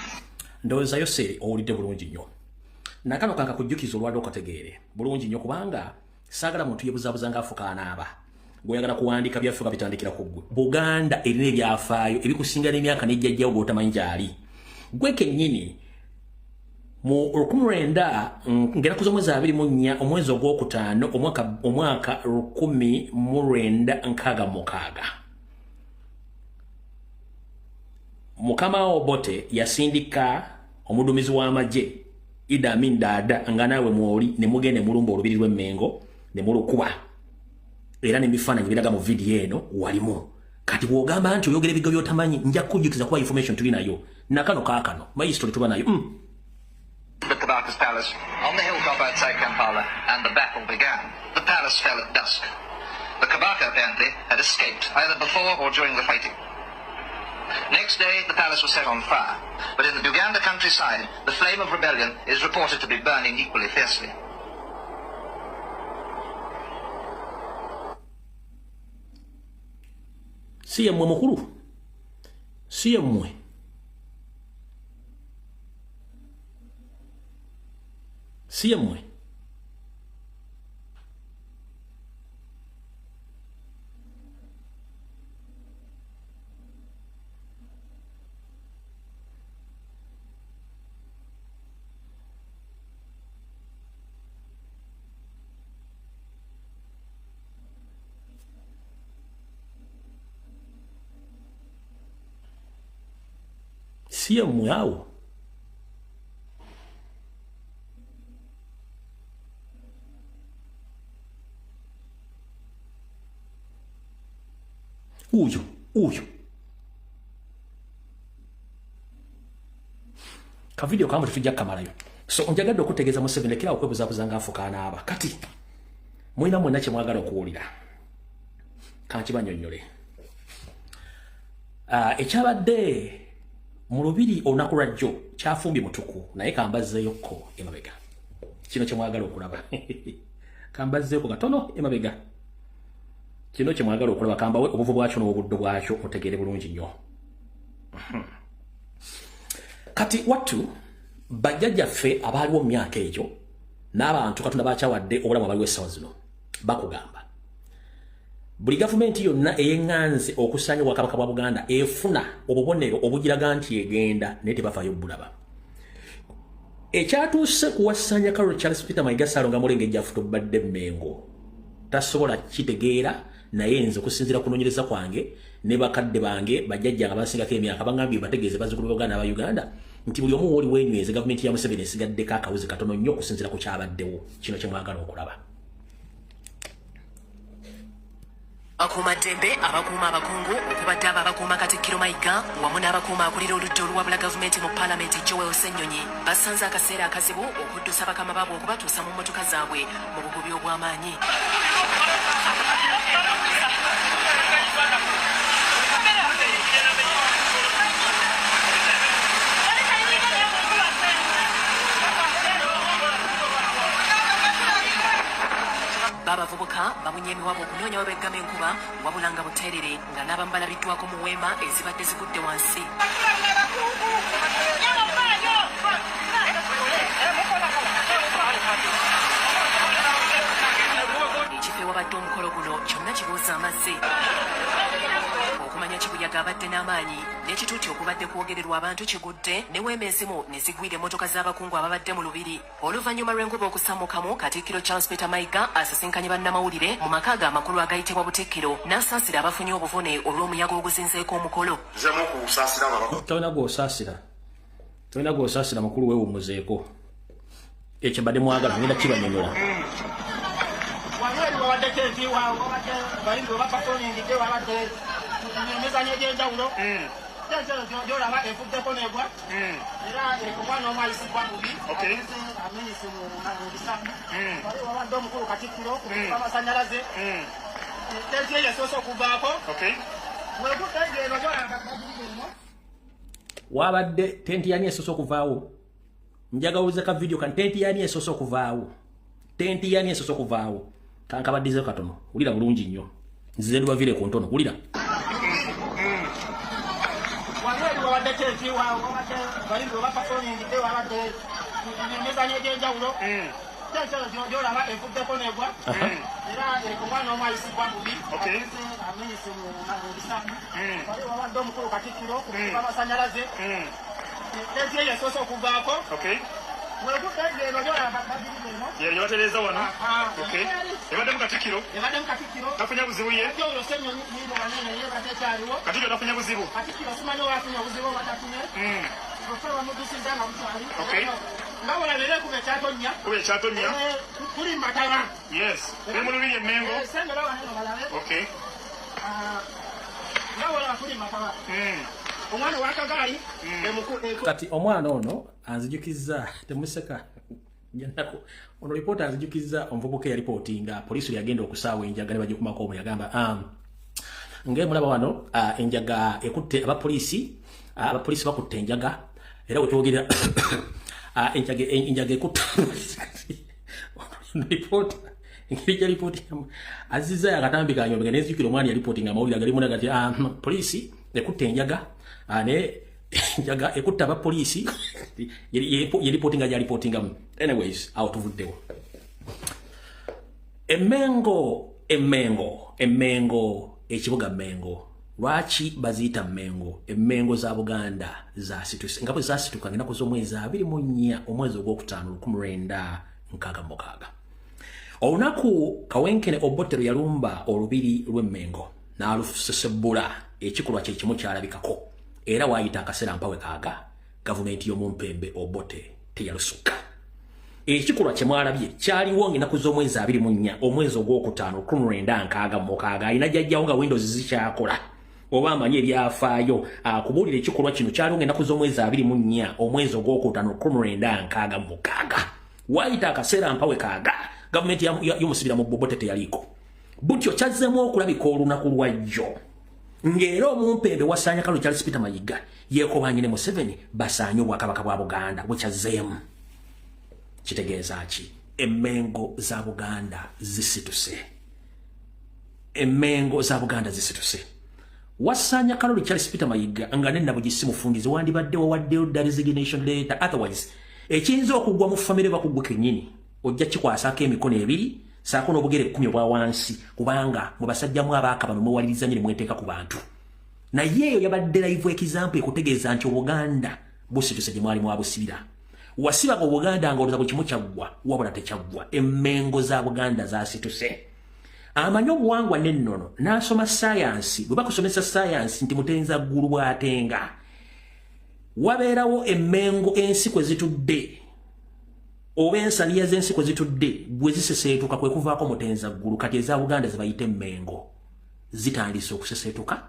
Ndowooza yose owulidde bulungi nnyo. Nakano kankakujjukiza olwadde okategeere bulungi nnyo, kubanga saagala muntu yebuzaabuza ng'afuka anaaba gweoyagala kuwandiika byaffe nga bitandikira ku ggwe. Buganda erina ebyafaayo ebikusinga n'emyaka nejjajjawo gw'otamanyi gyali gwe kennyini. Mu 19 ng'ennaku z'omwezi 24 omwezi ogwokutaano omwaka 1966, Mukama Obote yasindika omuduumizi w'amagye Idi Amin Dada nga naawe mwoli, ne mugenda mulumba olubiri lw'Emmengo ne mulukuba, era n'ebifaananyi biraga mu vidiyo eno walimu. Kati bw'ogamba nti oyogera ebigo by'otamanyi, nja kukujjukiza kuba information tuli nayo nakano kaakano ma history tuba nayo. The Kabaka's palace on the hilltop outside Kampala, and the battle began. The palace fell at dusk. The Kabaka apparently had escaped, either before or during the fighting. Next day, the palace was set on fire, but in the Buganda countryside, the flame of rebellion is reported to be burning equally fiercely. Si yemmwe mukulu, si yemmwe. Si yemmwe. Si yemmwe awo? Uyo, uyo. Ka video kamu tetujja kamalayo. So njagadde okutegeeza Museveni lekera okwebuzaabuza ng'afuka anaaba. Kati mulina mwenna kye mwagala okuwulira. Kankibanyonnyole. Ekyabadde mu lubiri olunaku lwa jjo kyafumbye mutuku, naye kambazzeeyokko emabega. Kino kye mwagala okulaba. Kambazzeeko katono emabega. Kino kye mwagala okulaba, kambawe obuvu bwakyo n'obuddo bwakyo mutegeere bulungi nnyo. Kati wattu bajjajjaffe abaaliwo mu myaka egyo n'abantu Katonda bakyawadde obulamu abaliwo essaawa zino bakugamba buli gavumenti yonna ey'eŋŋanze okusaanya obwakabaka bwa Buganda efuna obubonero obugiraga nti egenda, naye tebafaayo bulaba. Ekyatuuse ku Wasanya Carol Charles Peter Mayiga Ssaalongo Mulengejja Afutobadde Mmengo tasobola kitegeera, naye nze okusinziira kunoonyereza kwange ne bakadde bange bajjajja nga bansingako emyaka bangambye bategeeze bazzukulu ba Buganda n'aba Uganda nti buli omu wooli weenyweze, gavumenti ya Museveni esigaddeko akawuzi katono nnyo okusinziira ku kyabaddewo. Kino kye mwagala okulaba. Abakuumaddembe abakuuma abakungu okubadde abo abakuuma Katikkiro Mayiga wamu n'abakuuma akulira oludda oluwabula gavumenti mu Paalamenti Joel Ssenyonyi basanze akaseera akazibu okuddusa bakama baabwe okubatuusa mu mmotoka zaabwe mu bugubi obw'amaanyi. Babavubuka babunye emiwabo okunoonya we beggama enkuba, wabula nga buteerere nga n'abamu balabiddwako mu weema ezibadde zigudde wansi. Ekifo ewabadde omukolo guno kyonna kibuuza amazzi okumanya kibuyaga abadde n'amaanyi n'ekituuti okubadde kwogererwa abantu kigudde ne weema ezimu ne zigwira emmotoka z'abakungu ababadde mu lubiri. Oluvannyuma lw'enkuba okusammukamu, Katikkiro Charles Peter Mayiga asisinkanye bannamawulire mu maka ge amakulu agayitibwa Butikkiro n'asaasira abafunye obuvune olw'omuyaga oguzinzeeko omukolo. Nzemu okusaasira abo. Tolina gw'osaasira, tolina gw'osaasira mukulu, weewummuzeeko. Ekyo mbadde mwagala ngenda kibanyonyola. Wano eri wabaddeko entiwa, wabadde abayimbi we bapafoomingidde, wabadde emizannyo egy'enjawulo. Gyolaba evuddeko negwa era omwana omu ayisibwa bubi, amenyese mu bisambi. Wali wabadde omukulu Katikkiro ku amasanyalaze, tenti eyo esoose okuvaako wegudde eno gyolaba. Wabadde tenti yani esoose okuvaawo? Njagawuza ka video kan tenti yani esoose okuvaawo, tenti yani esoose okuvaawo. Kankabaddizeyo katono, wulira bulungi nnyo, nzize ndibavire ku ntono, wulira. Wano eri wabaddeko entiwa, wabadde abayimbi we bapafoomingidde, wabadde emizannyo egy'enjawulo. Tenti eyo gyolaba evuddeko negwa era omwana omu ayisibwa bubi, amenyese mu bisambi. Wali wabadde omukulu Katikkiro ku amasanyalaze, tenti eyo esoose okuvaako wegudde eno gyolaba bagirira eno. Yabatereeza wano. Ebaddemu Katikkiro. Ebaddemu Katikkiro. Tafunye buzibu ye? Oyo Ssenyonyi yiino wanene, ye badde ekyaliwo. Katikkiro tafunye buzibu? Katikkiro simanyi owafunye obuzibu oba tafunye. Ofe bamudusiza nga bukyali. Nga wolaba era ekuba ekyatonnya. Kuba ekyatonnya. Tuli mu mataba. Yes. Tuli mu lubiri e Mmengo. Sembera wanene balabe. Nga wolaba tuli mu mataba. Omwana ow'akagaali Kati omwana ono anzijukizza, temuseka nako, ono lipoota anzijukizza omuvubuka eyalipootinga poliisi yagenda okusaawa enjaga ne bagikumako omu yagamba ng'emulaba wano enjaga ekutte abapoliisi, abapoliisi bakutte enjaga era wetwogerera enjaga ekutte lipoota. Engeri gya lipootingamu azizzayo akatambi kanyomeka nenzijukira omwana yalipootinga amawulire agalimu nagati poliisi ekutte enjaga, naye enjaga ekutte abapoliisi yeripootinga gyalipootingamu. Anyways, awo tuvuddewo. Emmengo, Emmengo, Emmengo, ekibuga Mmengo. Lwaki baziyita Mmengo? Emmengo za Buganda zasituse nga bwe zasituka ennaku z'omwezi 24 omwezi ogwokutaano 1966, olunaku Kawenkene Obote yalumba olubiri lw'Emmengo n'alusesebbula. Ekikolwa kye kimu kyalabikako era waayita akaseera mpawe kaaga. Gavumenti y'omumpembe Obote teyalusuka. Ekikolwa kye mwalabye kyaliwo ng'ennaku z'omwezi 24 omwezi ogwokutaano 1966. Alina jjajjawo nga Windows zikyakola oba amanyi ebyafaayo akubuulira ekikolwa kino kyaliwo ng'ennaku z'omwezi 24 omwezi ogwokutaano 1966. Waayita akaseera mpawe kaaga gavumenti y'omusibira mu Obote teyaliiko. Butyo kyazzeemu okulabika olunaku lwajjo ng'era omumpembe wasaanya Kaloli Charles Peter Mayiga yeekobanye ne Museveni basaanye obwakabaka bwa Buganda bwekyazzeemu. Kitegeeza ki? Emmengo za Buganda zisituse. Emmengo za Buganda zisituse. Wasaanya Kaloli Charles Peter Mayiga nga ne Nabugisi mufungize wandibadde wawaddeyo dda resignation letter, otherwise ekiyinza okugwa mu famire bakugwe kennyini ojja kikwasaako emikono ebiri saako n'obugere 10 obwa wansi, kubanga mu basajjamu abaakabano mwewaliriza nnyo ne mweteeka ku bantu. Naye eyo yabadde live example ekutegeeza nti Obuganda busituse gye mwali mwabusibira. Wasibaga Obuganda nga olowooza buli kimu kyaggwa, wabula tekyaggwa. Emmengo za Buganda zasituse. Amanyi obuwangwa n'ennono n'asoma ssaayansi. Bwe bakusomesa ssaayansi nti mutenza ggulu bw'atenga, wabeerawo emmengo ensi kwe zitudde oba ensaniya z'ensi kwe zitudde bwe ziseseetuka kwe kuvaako mutenza ggulu. Kati eza Buganda ze bayita emmengo zitandise okuseseetuka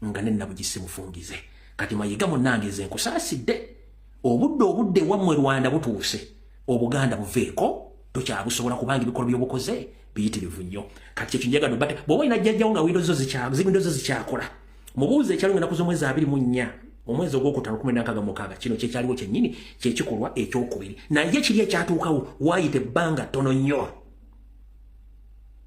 nga ne Nabugisi mufungize. Kati Mayiga munnange nze nkusaasidde, obudde wammwe Rwanda butuuse, Obuganda buveeko, tokyabusobola kubanga ebikolwa by'obukoze biyitirivu nnyo. Kati kyekyo njagala bate bw'oba olina jjajjawo nga Windows zo zikyakola, mubuuze ekyaliwo ennaku z'omwezi 24 omwezi ogwokutaano 1966. Kino kyekyaliwo kyennyini, kyekikolwa ekyokubiri. Naye kiri ekyatuukawo waayita ebbanga ttono nnyo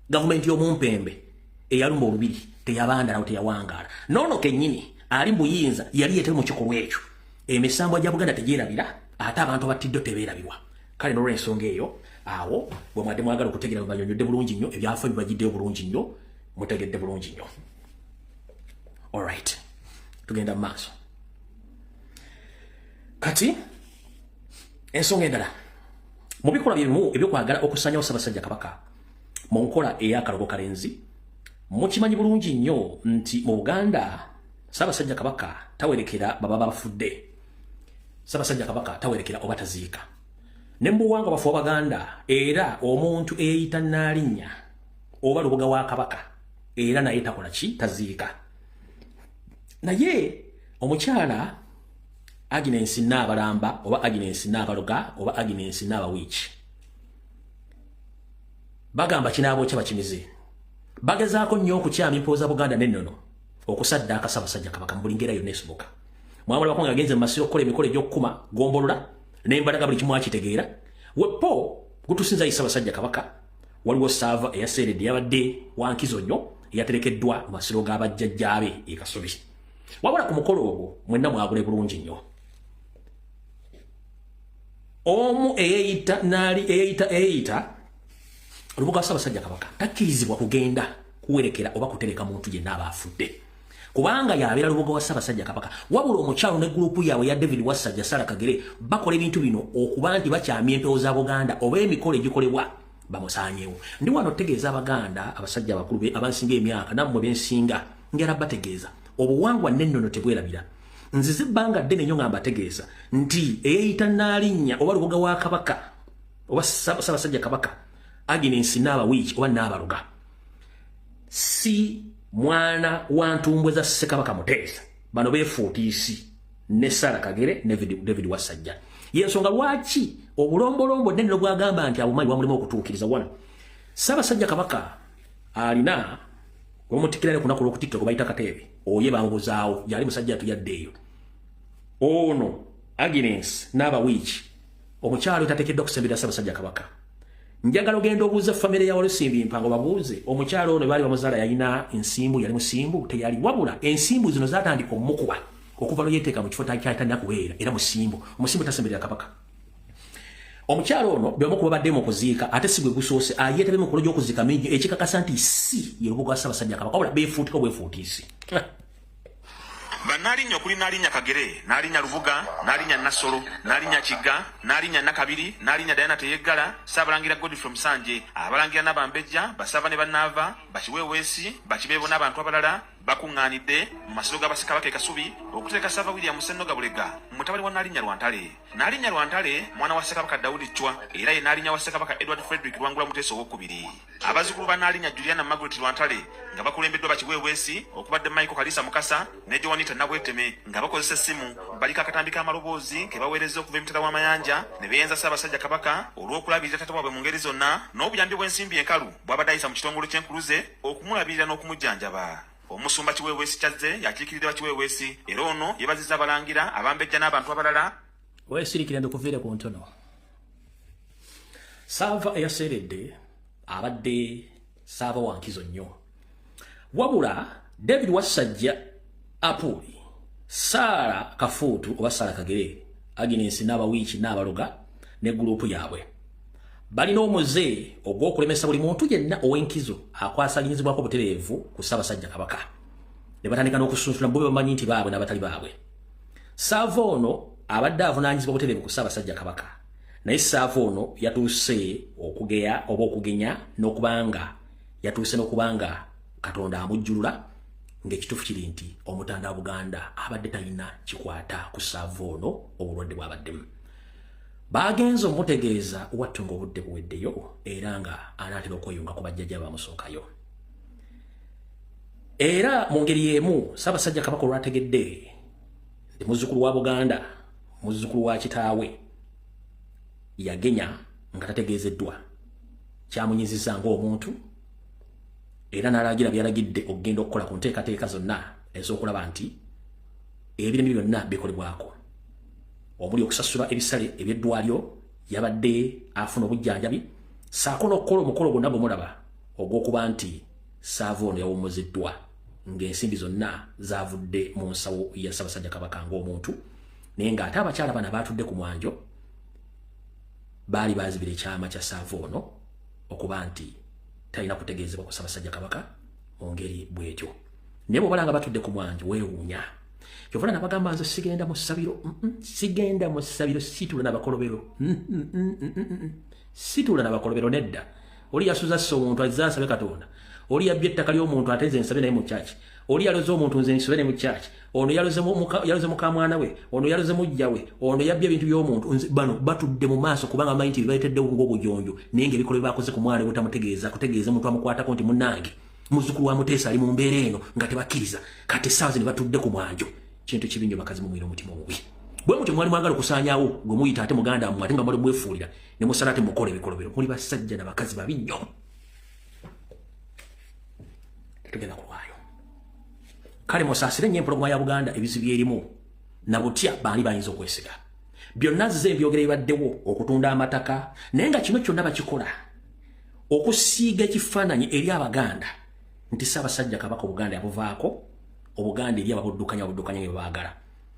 gavumenti y'omumpembe eyalumba olubiri teyabandalawo, teyawangaala. Noono kennyini ali mu buyinza yali yeetebe mu kikolwa ekyo. Emisambwa gya Buganda tegyerabira, ate abantu abattiddwa tebeerabirwa. Kale n'olwensonga eyo awo bwe mwadde mwagala okutegeera bwe banyonyodde bulungi nnyo ebyafa bibagiddeyo bulungi nnyo, mutegedde bulungi nnyo. Alright, tugenda mu maaso. Kati ensonga endala mu bikolwa byebimu ebyokwagala okusanyawo Ssaabasajja Kabaka mu nkola ey'akalogo kalenzi, mukimanyi bulungi nnyo nti mu Buganda Ssaabasajja Kabaka tawerekera baba bafudde. Ssaabasajja Kabaka tawerekera oba taziika. Ne mu buwangwa bwaffe Abaganda era omuntu eyeyita Nnaalinnya oba Lubuga wa Kabaka era naye takola ki? Taziika. Naye omukyala Agnes Naabalamba oba Agnes Naabaloga oba Agnes Naabawiiki bagamba kinaabokya bakimize, bagezaako nnyo okukyama empooza Buganda n'ennono okusaddaaka Ssaabasajja Kabaka mu buli ngeri yonna esoboka. Mwamulabako nga agenze mu masiro okukola emikolo egy'okukuma gombolola n'embalaga, buli kimu akitegeera. Wepo gutusinza yi Ssaabasajja Kabaka, waliwo saava eyaseeredde yabadde wankizo nnyo eyaterekeddwa mu masiro g'abajjajjaabe e Kasubi. Wabula ku mukolo ogwo mwenna mwagule bulungi nnyo omu eyeyita naali eyeyita olubuga wa Ssaabasajja Kabaka takkirizibwa kugenda kuwerekera oba kutereka muntu yenna aba afudde, kubanga yabeera lubuga wa Ssaabasajja Kabaka. Wabula omukyalo ne gurupu yaabwe ya David Wassajja, Sara Kagere bakola ebintu bino okuba nti bakyamya empewo za Buganda oba emikolo egikolebwa bamusaanyewo. Ndi wano otegeeza Abaganda, abasajja abakulu abansinga emyaka nammwe bensinga, njala bategeeza obuwangwa n'ennono tebwerabira. Nzize ebbanga ddene nnyo nga mbategeeza nti eyeyita Nnaalinnya oba lubuga wa Kabaka oba Ssaabasajja Kabaka Agnes Naabawiiki oba Naabaluga si mwana wa ntumbwe za Ssekabaka Muteesa. Bano beefuutiisi ne Sara Kagere ne David Wassajja. Yensonga lwaki obulombolombo ddene bwagamba nti abumanyi bwamulimu okutuukiriza. Wano Ssaabasajja Kabaka alina omutikkira ne kunaku lw'okutikkira gwe bayita Kateebe, oye bamubuzaawo yali musajja atuyadde eyo. Ono Agnes Naabawiiki omukyalo tateekeddwa kusemberera Ssaabasajja Kabaka. Njagala ogenda obuuze famire ya Walusimbi Mpango, babuuze omukyalo ono baali bamuzaala yalina ensimbu, yali musimbu teyali. Wabula ensimbu zino zatandika omukuba okuva lwe yeeteeka mu kifo kyatalina kubeera, era musimbu. Omusimbu tasemberera Kabaka. Omukyalo ono bwe babadde mu kuziika, ate si gwe gusoose ayeetabye mu mikolo gy'okuziika mingi, ekikakasa nti si ye lubuga wa Ssaabasajja Kabaka, wabula beefuutika obwefuutiisi. Bannaalinnya okuli Naalinnya Kagere, Naalinnya Lubuga, Naalinnya Nassolo, Naalinnya Kigga, Naalinnya Nakabiri, Naalinnya Diana Teyeggala, Ssaabalangira Godfrey Musanje, Abalangira n'Abambejja, Basava ne Bannaava, Bakiweeweesi, Bakibeebo n'abantu abalala. Bakuŋŋaanidde mu masiro ga Bassekabaka e Kasubi okuteeka Ssaava William Ssennoga Bulega, mutabani wa Nnaalinnya Lwantale. Nnaalinnya Lwantale mwana wa Ssekabaka Daudi Chwa era ye Nnaalinnya wa Ssekabaka Edward Frederick Lwangula Muteesa Owookubiri. Abazzukulu ba Nnaalinnya Juliana Margaret Lwantale nga bakulembeddwa bakiweeweesi okubadde Michael Kalisa Mukasa ne Joanita Nabweteme nga bakozesa essimu baliko akatambi k'amaloboozi ke baweerezza okuva emitala w'amayanja ne beeyenza Ssaabasajja Kabaka olw'okulabirira taata waabwe mu ngeri zonna n'obuyambi bw'ensimbi enkalu bw'abadde ayisa mu kitongole ky'enkuluze okumulabirira n'okumujjanjaba. Omusumba Kiweeweesi Kyazze yakiikiridde bakiweeweesi era ono yeebazizza abalangira, abambejja n'abantu abalala. Weesirikire ndikuviire ku ntono. Saava eyaseeredde abadde saava wa nkizo nnyo. Wabula David Wassajja Apuuli, Saara Kafuutu oba Saara Kagere, Agnes Naabawiiki Naabaloga ne gurupu yaabwe balina omuze ogw'okulemesa buli muntu yenna ow'enkizo akwasaganyizibwako butereevu ku Ssaabasajja Kabaka ne batandika n'okusunsula bo be bamanyi nti baabwe n'abatali baabwe. Saava ono abadde avunaanyizibwa butereevu ku Ssaabasajja Kabaka, naye Saava ono yatuuse okugeya oba okugenya n'okubanga yatuuse n'okubanga Katonda amujjulula ng'ekituufu kiri nti Omutanda wa Buganda abadde talina kikwata ku Saava ono obulwadde bw'abaddemu. Bagenze omutegeeza wattu ng'obudde buweddeyo era nga anaatera okweyunga ku bajjajja bamusookayo. Era mu ngeri y'emu Ssaabasajja Kabaka olwategedde nti muzzukulu wa Buganda, muzzukulu wa kitaawe yagenya nga tategeezeddwa, kyamunyizizza ng'omuntu era n'alagira byalagidde okugenda okukola ku nteekateeka zonna ez'okulaba nti ebirimi byonna bikolebwako, omuli okusasula ebisale eby'eddwaliro yabadde afuna obujjanjabi ssaako n'okukola omukolo gwonna gwe mulaba ogw'okuba nti Saava ono yawummuziddwa ng'ensimbi zonna zaavudde mu nsawo ya Ssaabasajja Kabaka ng'omuntu, naye ng'ate abakyala bano abaatudde ku mwanjo baali baazibira ekyama kya Saava ono okuba nti talina kutegeezebwa ku Ssaabasajja Kabaka mu ngeri bw'etyo. Naye bw'obala nga batudde ku mwanjo weewuunya. Kyova nabagamba nze sigenda mu ssabiro, sigenda mu ssabiro, situula n'abakolobero, situula n'abakolobero nedda. Oli yasuza ssa omuntu azze asabe Katonda, oli yabbye ettaka ly'omuntu ate nze nsabe naye mu kyaki, oli yaloze omuntu nze nsabe naye mu kyaki, ono yaloze mukamwana we, ono yaloze mujja we, ono yabbye ebintu by'omuntu. Nze bano batudde mu maaso kubanga bamanyi nti bibaleeteddewo ng'obujonjo, naye ng'ebikolwa bye bakoze ku mwana we butamutegeeza kutegeeza omuntu amukwatako nti munnange muzzukulu wa Muteesa ali mu mbeera eno nga tebakkiriza. Kati essaawa zino batudde ku mwanjo. Kintu kibi nnyo bakazi mumwira omutima omubi. Bwe mutyo mwali mwagala okusaanyaawo gwe muyita ate muganda wammwe ate nga mwali mwefuulira ne musala ate mukola ebikolobero. Muli basajja na bakazi babi nnyo. Tetugenda kulwayo. Kale musaasire nnyo empologoma ya Buganda ebizibu byerimu na butya baani bayinza okwesiga. Byonna nzize mbyogera ebibaddewo okutunda amataka, naye nga kino kyonna bakikola okusiiga ekifaananyi eri Abaganda nti Ssaabasajja Kabaka Obuganda yabuvaako, Obuganda eri ababuddukanya ababuddukanya bye baagala.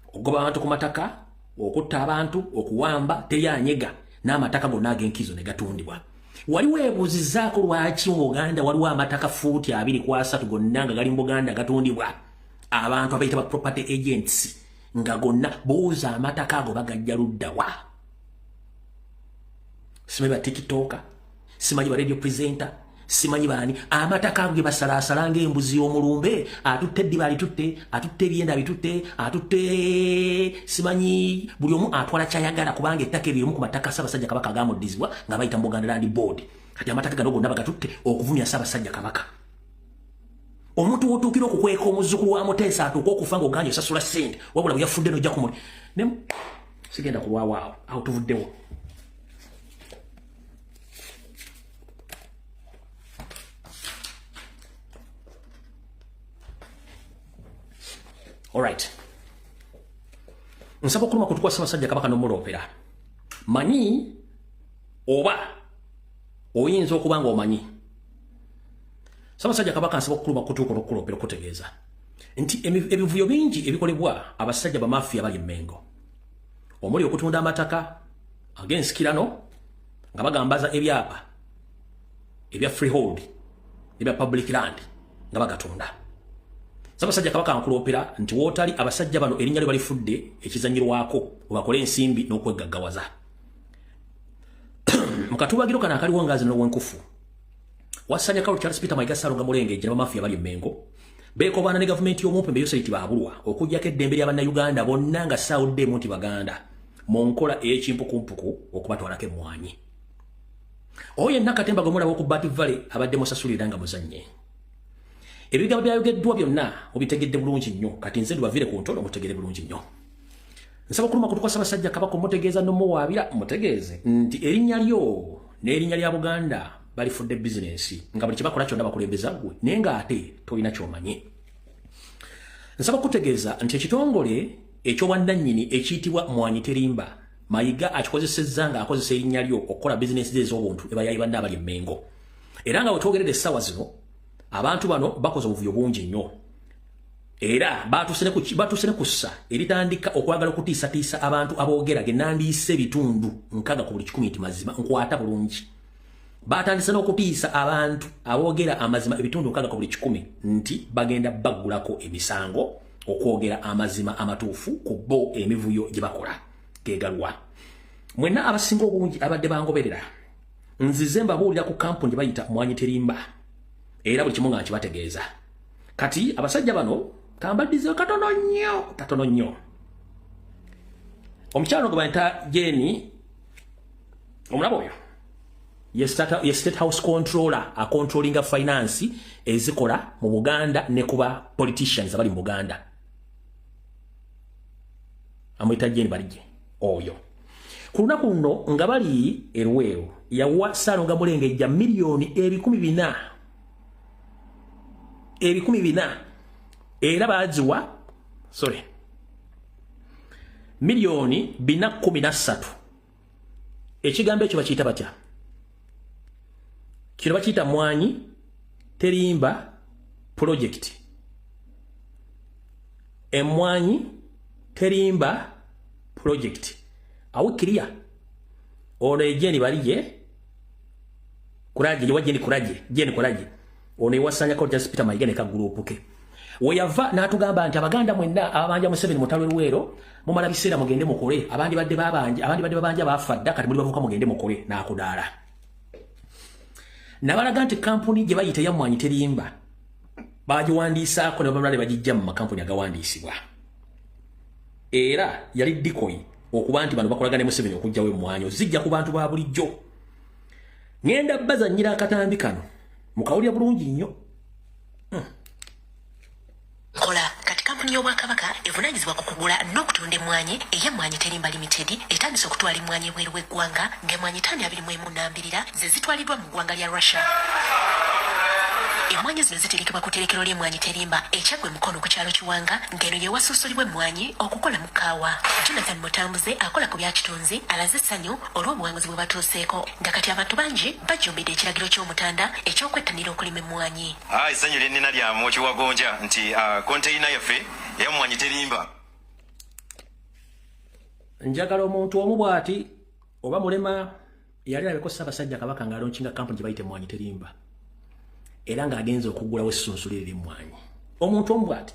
Okugoba abantu ku mataka, okutta abantu, okuwamba, teri anyega n'amataka gonna ag'enkizo ne gatundibwa. Wali weebuuzizzaako lwaki mu Buganda waliwo amataka fuuti 2 ku 3 gonna nga gali mu Buganda gatundibwa abantu abayita ba property agents nga gonna buuza amataka ago bagajja ludda wa? Simanyi ba TikToker, simanyi ba radio presenter, simanyi baani, amataka ago ge basalaasala ng'embuzi y'omulumbe, atutte eddiba alitutte, atutte ebyenda abitutte, atutte simanyi buli omu atwala ky'ayagala kubanga ettaka eryo limu ku mataka Ssaabasajja Kabaka agaamuddizibwa nga bayita mu Buganda Land Board. Kati amataka gano gonna bagatutte okuvumya Ssaabasajja Kabaka. Omuntu w'otuukira okukweka omuzzukulu wa Muteesa atuuke okufa ng'oganye osasula ssente, wabula bwe yafudde n'ojja kumuli. Sigenda kulwawo awo, awo tuvuddewo. Alright. Nsaba okuluma kutukwa Ssaabasajja Kabaka n'omuloopera. Manyi oba oyinza okuba ng'omanyi. Ssaabasajja Kabaka nsaba okuluma kutuuka n'okukuloopera okutegeeza nti ebivuyo bingi ebikolebwa abasajja bamafiya bali e Mmengo, omuli okutunda amataka ag'ensikirano nga bagambaza ebyapa ebya freehold ebya public land nga bagatunda. Ssaabasajja Kabaka nkuloopera nti wootali abasajja bano erinnya lyo balifudde ekizannyirwako webakole ensimbi n'okwegaggawaza. Mu katuubagiro kano akaliwo nga zino wenkufu wasanya Karol Charles Peter Mayiga Ssaalongo Mulengejja ne bamafiya bali e Mmengo Beekobaana ne gavumenti y'omumpembe Yoseri Tibaabulwa okuggyako eddembe lya Bannayuganda bonna nga saawuddeemu nti Baganda mu nkola ey'ekimpukumpuku okubatwalako emmwanyi. Oyo yenna katemba gwe mulaba oku Bat Valley abadde musasulira nga muzannye. Ebigambo byayogeddwa byonna mubitegedde bulungi nnyo, kati nze ndibavire ku ntono mutegere bulungi nnyo. Nsaba okuluma kutuka Ssaabasajja Kabaka omutegeeza n'omuwaabira mutegeeze nti erinnya lyo n'erinnya lya Buganda balifudde bizinensi nga buli kyebakola kyonna bakulembeza ggwe naye ng'ate tolina ky'omanyi. Nsaba kutegeeza nti ekitongole eky'obwannannyini ekiyitibwa Mwanyi Terimba Mayiga akikozesezza ng'akozesa erinnya lyo okukola bizinensi ze ez'obuntu ebayayi banne abali e Mmengo. Era nga wetwogerera essaawa zino abantu bano bakoze obuvuyo bungi nnyo era batuuse ne kussa eritandika okwagala okutiisatiisa abantu aboogera ge nandiise ebitundu 60 ku buli 100 nti mazima nkwata bulungi. Batandise n'okutiisa abantu aboogera amazima ebitundu 60 ku buli 100 nti bagenda baggulako emisango okwogera amazima amatuufu ku bo emivuyo gye bakola gegalwa. Mwenna abasinga obungi abadde bangoberera nzize mbabuulira ku kampuni gye bayita Mwanyi Terimba era buli kimu nga nkibategeeza. Kati abasajja bano kambaddizeyo katono nnyo katono nnyo. Omukyalo gwe bayita Jeni omulaba oyo ye State House Controller acontrollinga finance ezikola mu Buganda ne kuba politicians abali mu Buganda. Amuyita Jeni Barije oyo. Ku lunaku luno nga bali e Luweero yawa Ssaalongo Mulengejja miliyoni 400,000 400,000 era baaziwa sorry miliyoni 413. Ekigambo ekyo bakiyita batya? Kino bakiyita Mwanyi Terimba Project. Emwanyi Terimba Project. Awo kiriya ono ejeni balije kuraje wajeni kuraje jeni kuraje ono ewasanya ko just Peter Mayiga ne ka group ke weyava n'atugamba nti Abaganda mwenna ababanja Museveni mutalo Luweero mumala biseera mugende mukole, abandi badde babanja, abandi badde babanja bafa dda, kati muli bavuka mugende mukole n'akudaala. Nabalaga nti kampuni gye bayita ya Mwanyi Terimba bagiwandiisaako ne bamala ne bagijja mu makampuni agawandiisibwa. Era yali decoy okuba nti bano bakolagana ne Museveni okuggyawo emmwanyi ozijja ku bantu ba bulijjo. Ngenda bazannyira akatambi kano mukawulira bulungi nnyo. Nkola kati kampuni y'Obwakabaka evunaanyizibwa ku kugula n'okutunda emmwanyi eya Mwanyi Terimba Limited etandise okutwala emmwanyi ebweru w'eggwanga ng'emmwanyi ttaano 21 nambirira ze zitwaliddwa mu ggwanga lya Russia. Emmwanyi zino ziterekebwa ku tterekero ly'emmwanyi Terimba ekyaggwe Mukono ku kyalo Kiwanga ng'eno ye wasuusulibwa emmwanyi okukola mu kaawa. Jonathan Mutambuze akola ku bya kitunzi alaze essanyu olw'obuwanguzi bwe batuuseeko nga kati abantu bangi bajjumbidde ekiragiro ky'Omutanda eky'okwettanira okulima emmwanyi. Essanyu lye nnina lya mwoki wa gonja nti konteyina yaffe eya Mwanyi Terimba. Njagala omuntu omu bw'ati oba mulema yali alabeko Ssaabasajja Kabaka ng'alonkinga kampuni gye bayita Emmwanyi Terimba era ng'agenze okuggulawo essunsu liri emmwanyi. Omuntu omu bw'ati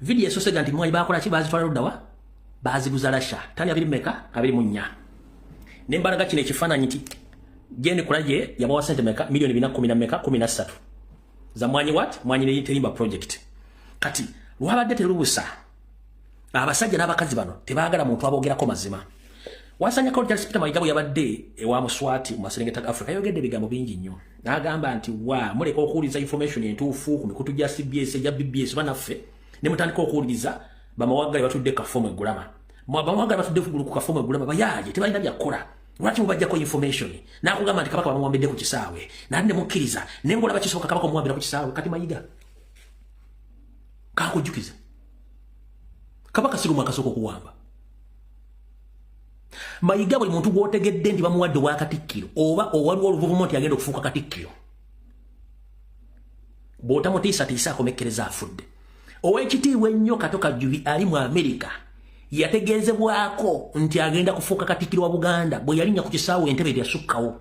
vidiyo esosega nti mmwanyi baakola ki, baazitwala ludda wa? Baaziguza Russia ttani 24. Ne mbalaga kino ekifaananyi nti Jeni Kulaje yabawa ssente meka miliyoni 413 za Mwanyi what? Mwanyi Terimba Project. Kati lwabadde terubusa abasajja n'abakazi bano tebaagala muntu aboogerako mazima. Wasanya ko Charles Peter Mayiga bwe yabadde ewa Muswati mu maserengeta ga Africa yayogedde ebigambo bingi nnyo. N'agamba nti wa muleka okuwuliriza information entuufu ku mikutu gya CBS egya BBS banaffe ne mutandika okuwuliriza bamawaggali batudde kafomu eggulama. Bamawaggali batudde ku kafomu eggulama bayaaye tebalina byakukola. Lwaki mubajjako information? N'akugamba nti Kabaka bamuwambidde ku kisaawe. Nate ne mukkiriza naye ng'olaba kisoboka Kabaka omuwambira ku kisaawe. Kati Mayiga kankujjukiza Kabaka si lumu akasooka okuwamba. Mayiga buli muntu gw'otegedde nti bamuwadde obwa katikkiro oba owaliwo oluvuvumo nti agenda okufuuka katikkiro, bw'otamutiisatiisa akomekkereza afudde. Ow'ekitiibwa ennyo Kato Kajubi ali mu Amerika yategeezebwako nti agenda kufuuka katikkiro wa Buganda bwe yalinnya ku kisaawe entebe teyasukkawo.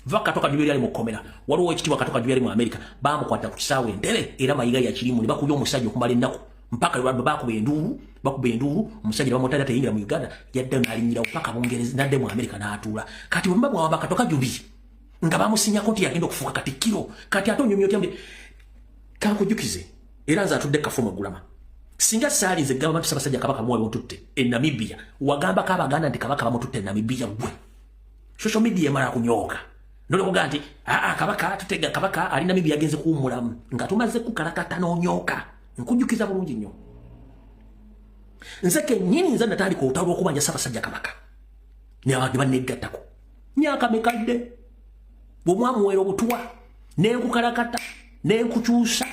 Va Kato Kajubi yali mu kkomera, waliwo ow'ekitiibwa Kato Kajubi yali mu Amerika baamukwata ku kisaawe entebe era Mayiga yakirimu ne bakubya omusajja okumala ennaku mpaka lwe bakuba enduulu omusajja ne bamutanda teyingira mu Uganda yaddayo n'alinnyirawo paka Bungereza n'adde mu Amerika n'atuula. Kati bwe muba mwawamba Kato Kajubi nga bamusinyako nti yagenda okufuuka katikkiro, kati ate onyumya otya? Kankujjukize Era nze atudde Kafumu Gulama, singa saali nze gamba nti Ssaabasajja Kabaka muwabe mututte e Namibia, wagambako Abaganda nti Kabaka bamututte e Namibia? Gwe social media emala kunyooka nolekugaa nti aa, Kabaka tutega, Kabaka ali Namibia, agenze kuwummulamu, nga tumaze kukalakata n'onyooka. Nkujjukiza bulungi nnyo, nze kennyini nze natandika olutalo lw'okubanja Ssaabasajja Kabaka ne bannegattako myaka mikadde. Bwomwamuweera obutwa nenkukalakata nenkukyusa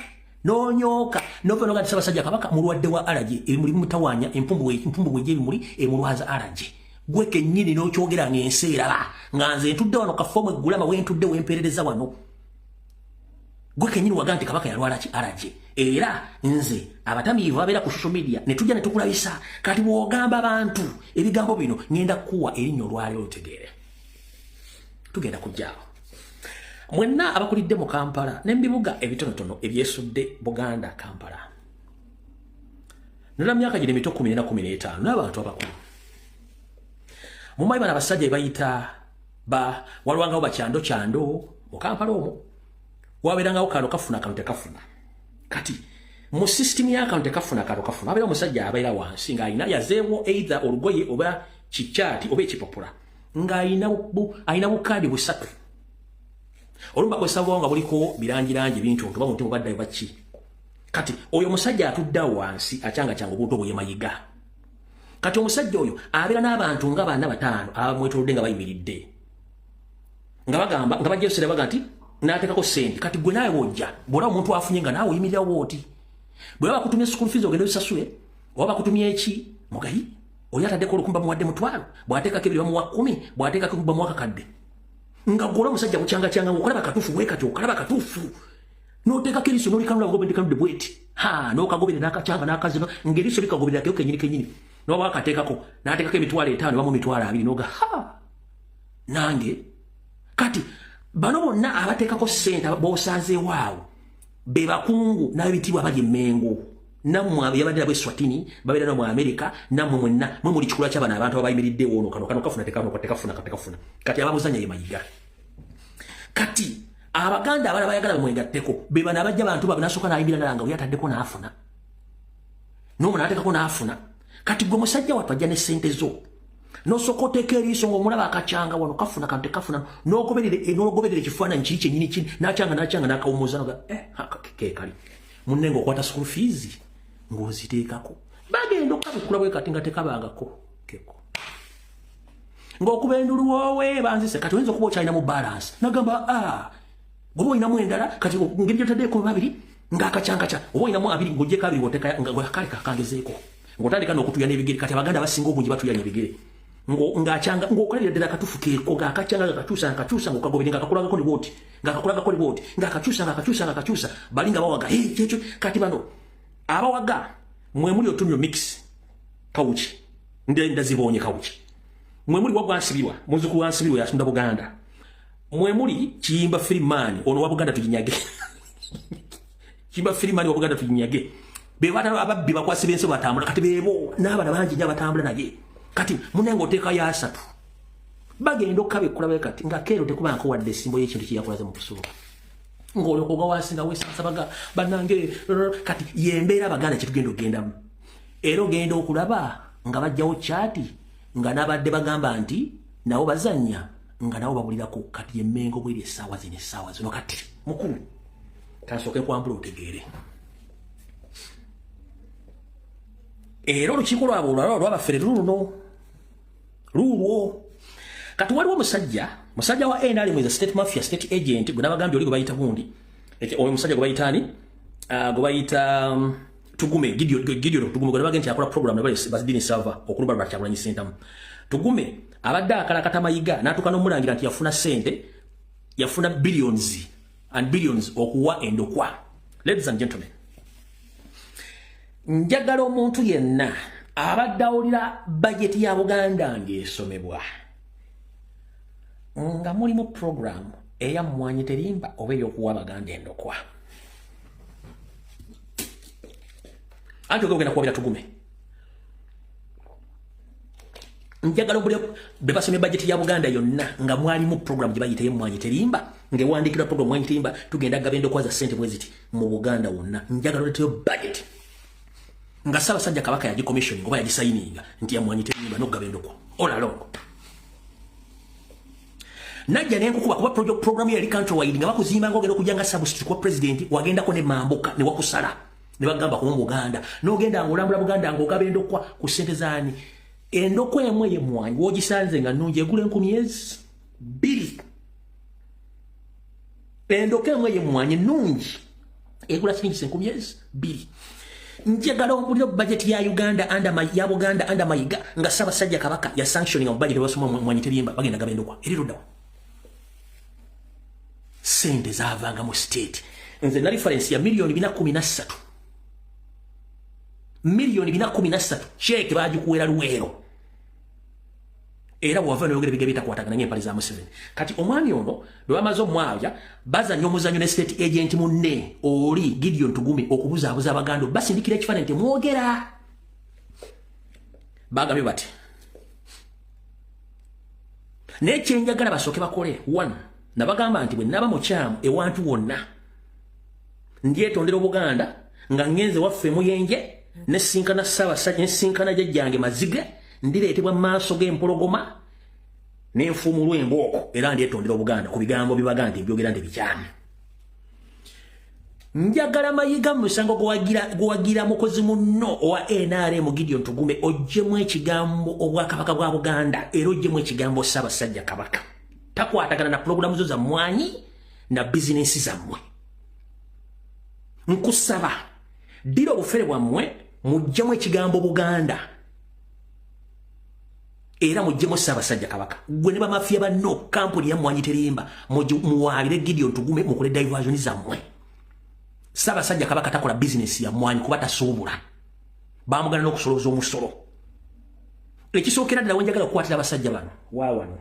nonyooka nova noga nti Ssaabasajja Kabaka mulwadde wa allergy, ebimuli bimutawanya, empumbu bwejja ebimuli emulwaza allergy. Gwe kennyini n'okyogera ng'ensi eraba, nga nze ntudde wano Kafomu eggulama wentudde wemperereza wano. Gwe kennyini waga nti Kabaka yalwala ki? Allergy. Era nze abatamiivu babeera ku social media ne tujja ne tukulabisa. Kati bw'ogamba abantu ebigambo bino, ŋŋenda kukuwa erinnya olwaleero otegeere. Tugenda kujjaawo mwenna abakulidde mu Kampala ne mubibuga ebitonotono ebyesudde Buganda, Kampala nala myaka gino emito 14, 15 n'abantu abakulu. Mumanyi bano abasajja bebayita ba walwangawo bakyando kyando mu Kampala omwo, wabeerangawo kano kafuna, kano tekafuna. Kati mu system y'akano tekafuna, kano kafuna, abeera omusajja abeera wansi ng'alina yazeewo either olugoye oba kikyati oba ekipapula, ng'alina alina bukaadi busatu. Olumu bakozesa bubawo nga buliko birangirangi bintu nti oba muntu mubaddayo baki. Kati oyo omusajja atudde awo wansi acyangacyanga obuntu obwo yemayiga. Kati omusajja oyo abeera n'abantu nga bana bataano abamwetolodde nga bayimiridde nga bagamba nga bajja osere baga nti n'ateekako ssente. Kati gwe naawe wojja bw'olaba omuntu afunye nga naawe oyimirirawo oti bwe baba bakutumye school fees ogende osasule oba bakutumye eki mugayi oli ataddeko 1000 bamuwadde 500, bw'ateekako 2 bamuwa 10, bw'ateekako bamuwa kakadde. Nga gwola omusajja bukyanga okalaba katuufu bwe kati okalaba katuufu n'oteekako eriiso n'olikanula bugobe bweti ha n'okagoberera n'akacyanga n'akazino ng'eriiso likagoberera keyo kenyini kenyini n'oba akateekako n'ateekako 50,000 bamu 20,000 n'oga ha nange. Kati bano bonna abateekako ssente b'osanzeewo awo be bakungu n'ab'ebitiibwa abali emmengo. Nammwe yabadde nabo Eswatini, babeera no mu Amerika. Nammwe mwenna mwe muli kikula ky'abano abantu abayimiriddewo ono kano kano kafuna tekafuna tekafuna tekafuna. Kati ababuzanya ye Mayiga. Kati Abaganda abala bayagala bamwegatteko be bano abajja bantu babe nasooka n'ayimbira ddala nga yataddeko n'afuna n'omu n'ateekako n'afuna. Kati gwe musajja wattu ajja ne ssente zo nosooka oteeka eriiso ng'omulaba akacyanga wano kafuna kano tekafuna, n'ogoberera ekifaananyi kiri kyennyini kini n'acyanga n'acyanga n'akawumuza noga eh, kekali munne ng'okwata school fees ng'oziteekako bagenda okukabikula bwe kati nga tekabangako keko ng'okuba endulu woowe banzise. Kati oyinza okuba okyalina mu balance nagamba ah bw'oba olinamu endala. Kati ngeri gyotaddeeko babiri ng'akacyankaca oba olinamu abiri ng'ogyeko abiri ng'oteeka nga kale kakangezeeko ng'otandika n'okutuya n'ebigere. Kati Abaganda abasinga obungi batuyanya ebigere ng'akyanga ng'okolera ddala akatufu keeko ng'akacyanga ng'akakyusa ng'akakyusa ng'okagobere ng'akakulagako ne bwoti ng'akakulagako ne bwoti ng'akakyusa ng'akakyusa ng'akakyusa bali nga bawaga hey, kyekyo. Kati bano abawaga mwe muli otumyo mix kawuki ndazibonye kawuki mwe muli wagwansibirwa muzukulu wansibirwa yasunda Buganda mwe muli Kiyimba Firimani ono wa Buganda tuginyage Kiyimba Firimani wa Buganda tuginyage be bana ababbi bakwasi benso batambula. Kati bebo n'abana bangi nnyo abatambula naye kati munange oteekayo asatu bagenda okukabikula bwe kati nga keero tekubanko wadde essimbo y'ekintu kyeyakulaze mu kusuuka ng'olyoka ogwa wansi nga wesansabaga bannange. Kati yembeera Abaganda kyetugenda okugendamu era ogenda okulaba nga bajjawo kyati nga n'abadde bagamba nti nabo bazannya nga nabo babulirako. Kati emmengo bweri essaawa zino essaawa zino. Kati mukulu kansooke nkwambula otegeere era olukiiko lwabwe olwala olwabafere luluno luulwo. Kati waliwo omusajja musajja wa NRM is a state mafia, state agent gwe nabagambye oli gwe bayita gundi oyo musajja gwe bayita ani, gwe bayita Tugume Gideon, Gideon Tugume gwe nabagambye nti akola program nabale Bazidini Sava okulumba lwa Kyagulanyi Ssentamu. Tugume abadde akalakata Mayiga n'atuuka n'omulangira nti yafuna ssente, yafuna billions and billions okuwa endokwa. Ladies and gentlemen, njagala omuntu yenna abadde awulira bajeti ya Buganda ng'esomebwa nga mulimu program eya Mmwanyi Terimba oba ey'okuwa Abaganda endokwa anti ogenda kuwabira Tugume. Njagala obulire be basomye budget ya Buganda yonna nga mwalimu program gye bayita Emmwanyi Terimba, ng'ewandiikirwa program Mwanyi Terimba, tugenda gaba endokwa za ssente bwe ziti mu Buganda wonna. Njagala oleeteyo budget nga Ssaabasajja Kabaka yagicommissioning oba yagisayininga nti ya Mwanyi Terimba n'okugaba endokwa all along. Najja nenkukuba kuba program yali country wide nga bakuzimba ng'ogenda okujja nga substitute kwa president, wagendako ne mambuka ne wakusala ne bagamba ku Buganda n'ogenda ng'olambula Buganda ng'ogaba endokwa ku ssente zaani. Endokwa emu ey'emmwanyi w'ogisanze nga nnungi egula 2000. Endokwa emu ey'emmwanyi nnungi egula siringi 2000. Njagala ompulire budget ya Uganda under ya Buganda under Mayiga nga Ssaabasajja Kabaka ya sanctioning mu budget basoma Mwanyi Terimba bagenda gaba endokwa eri luddawa. Ssente zaavanga mu state. Nze na reference ya miliyoni 413, miliyoni 413, cheque bagikuwera Luweero. Era bw'ova noyogera ebigambo bitakwatagana ng'empale za Museveni. Kati omwami ono bwe bamaze omwabya, bazannya omuzannyo ne state agent munne oli Gideon Tugume okubuzaabuza Abaganda, basindikira ekifaananyi nti mwogera. Bagambye bati naye kyenjagala basooke bakole one, nabagamba nti bwe naba mukyamu ewantu wonna ndyetondera Obuganda nga ngenze waffe Muyenje nesinkana Ssaabasajja, nesinkana jjajjange Mazige, ndireetebwa mu maaso g'empologoma n'enfuumulwa embooko, era ndyetondera Obuganda ku bigambo bibaga nti mbyogera nti bikyamu. Njagala Mayiga mu musango gwewagira mukozi munno owa NRM Gideon Tugume, oggyemu ekigambo Obwakabaka bwa Buganda era oggyemu ekigambo Ssaabasajja Kabaka. Takwatagana na pulogulaamu zo za mmwanyi na bizinensi zammwe. Nkusaba ddira obufere bwammwe, muggyemu ekigambo Buganda era muggyemu Ssaabasajja Kabaka. Gwe ne bamafiya banno, kampuni ya Mmwanyi Terimba, muwaabire Gideon Tugume, mukole diversion zammwe. Ssaabasajja Kabaka takola bizinesi ya mmwanyi kuba tasuubula, bamugana n'okusolooza omusolo. Ekisookera ddala wenjagala okukwatira abasajja bano waawano,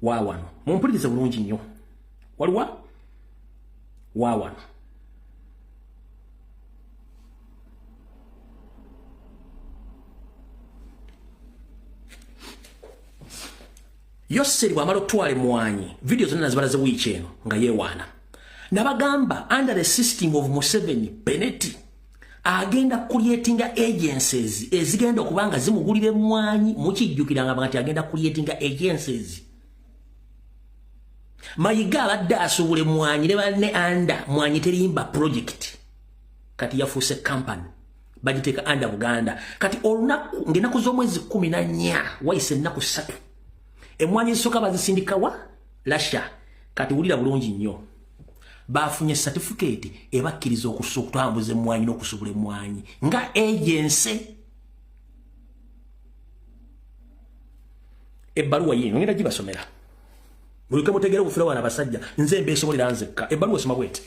waawano, mumpulirize bulungi nnyo, waliwa waawano. Yoseri bw'amala okutwala emmwanyi, vidiyo zonna nazibalaze wiiki eno nga yeewaana. Nabagamba under the system of Museveni, Beneti agenda creatinga agencies ezigenda okuba nga zimugulira emmwanyi. Mukijjukiranga nti agenda creatinga agencies. Mayiga abadde asuubula emmwanyi ne banne under Mwanyi Terimba project, kati yafuuse company, bagiteeka under Buganda. Kati olunaku ng'ennaku z'omwezi 14, wayise ennaku 3, emmwanyi ezisooka bazisindikawa Russia. Kati wulira bulungi nnyo, bafunye certificate ebakkiriza okutambuza emmwanyi n'okusubula emmwanyi nga agency. Ebbaluwa yiino, ngenda gibasomera muleke mutegere obufere wana abasajja. Nze mbeesobolera nzekka. Ebbaluwa esoma bweti: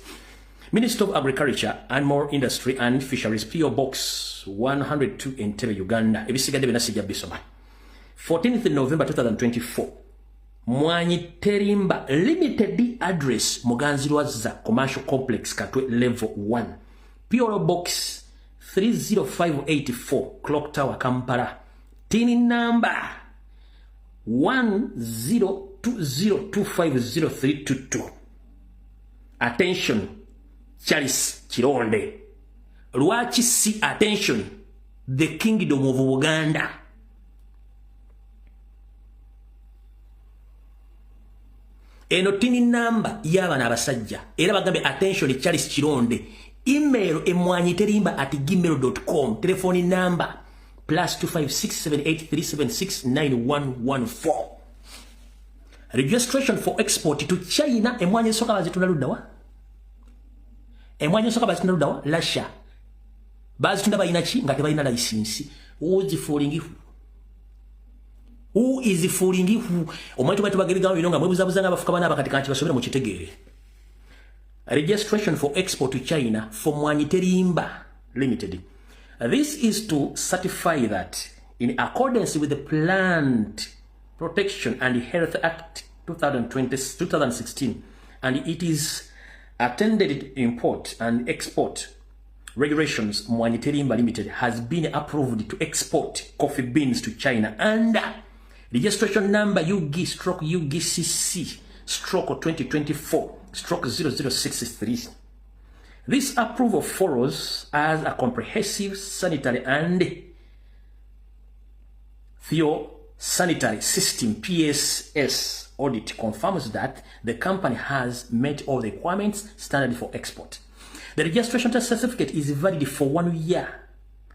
Minister of Agriculture, Animal Industry and Fisheries, PO Box 102, Entebbe, Uganda. Ebisigadde byonna sijja bisoma. 14th November 2024. Mwanyi Terimba Limited, address Muganzirwazza Commercial Complex, Katwe Level 1, PO Box 30584, Clock Tower, Kampala. TIN number 1020250322. Attention Charles Kironde. Lwaki si attention the Kingdom of Uganda? Eno TIN number y'abana abasajja era bagambe attention Charles Kironde. Email emwanyiterimba@gmail.com. Telephone number +25678376914. Registration for export to China. Emwanyi esooka bazitunda luddawa? Emwanyi esooka bazitunda luddawa? Russia. Bazitunda balina ki nga tebalina license? Who is fooling who? Who is fooling who? Omanyi tuba tubagebigamu bino nga mwebuzabuza nga abafuka bana abakati. Kanti basobere mukitegeere. Registration for export to China for Mwanyi Terimba Limited. This is to certify that in accordance with the Plant Protection and Health Act 2020, 2016 and it is attended import and export regulations, Mwanyi Terimba Limited has been approved to export coffee beans to China under registration number UG stroke UGCC stroke 2024 stroke 00663. This approval follows as a comprehensive sanitary and phytosanitary system PSS audit confirms that the company has met all the requirements standard for export. The registration certificate is valid for 1 year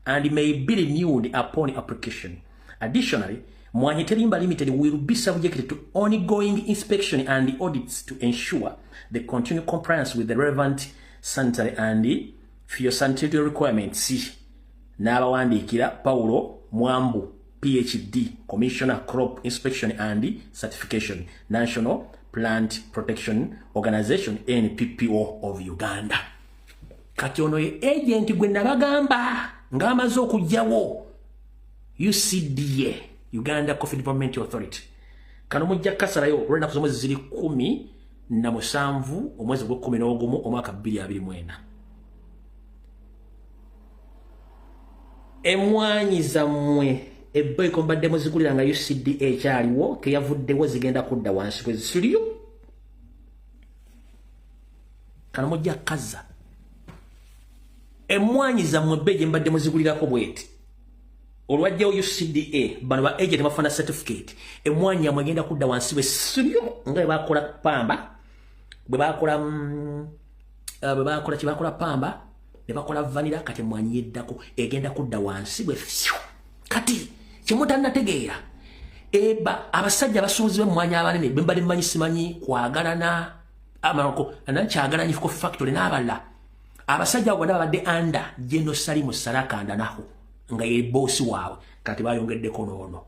and may be renewed upon application. Additionally, Mwanyi Terimba Limited will be subject to ongoing inspection and audits to ensure the continued compliance with the relevant sanitary and phytosanitary requirements. N'abawandiikira Paulo Mwambu, PhD, Commissioner Crop Inspection and Certification, National Plant Protection Organization, NPPO of Uganda. Kati ono ye agent gwe nabagamba ng'amaze okuggyawo UCDA, Uganda Coffee Development Authority. Kano mujja kasalayo olw'ennaku z'omwezi ziri 17 omwezi gw'e11 omwaka 2024. Emwanyi zammwe ebbeeyi ko mbadde muzigulira nga UCDA ekyaliwo keyavuddewo zigenda kudda wansi bwe zisiriyo. Kano mujja kaza emwanyi zammwe ebbeeyi gye mbadde muzigulirako bweti. Olwajjawo UCDA bano ba agent bafuna certificate, emwanyi yammwe egenda kudda wansi bwe zisiriyo nga bwe bakola pamba, bwe bakola kye bakola pamba ne bakola vanilla, kati emwanyi yeddako egenda kudda wansi bwe fyu. Kati kyemutannategeera eba abasajja abasuubuzi b'emmwanyi abanene be mbadde mmanyi simanyi kwagalana amaloko nakyagalanyi coffee factory n'abalala, abasajja abo bonna babadde under General Salim Saleh naho nga ye boosi waabwe, kati bayongeddeko n'ono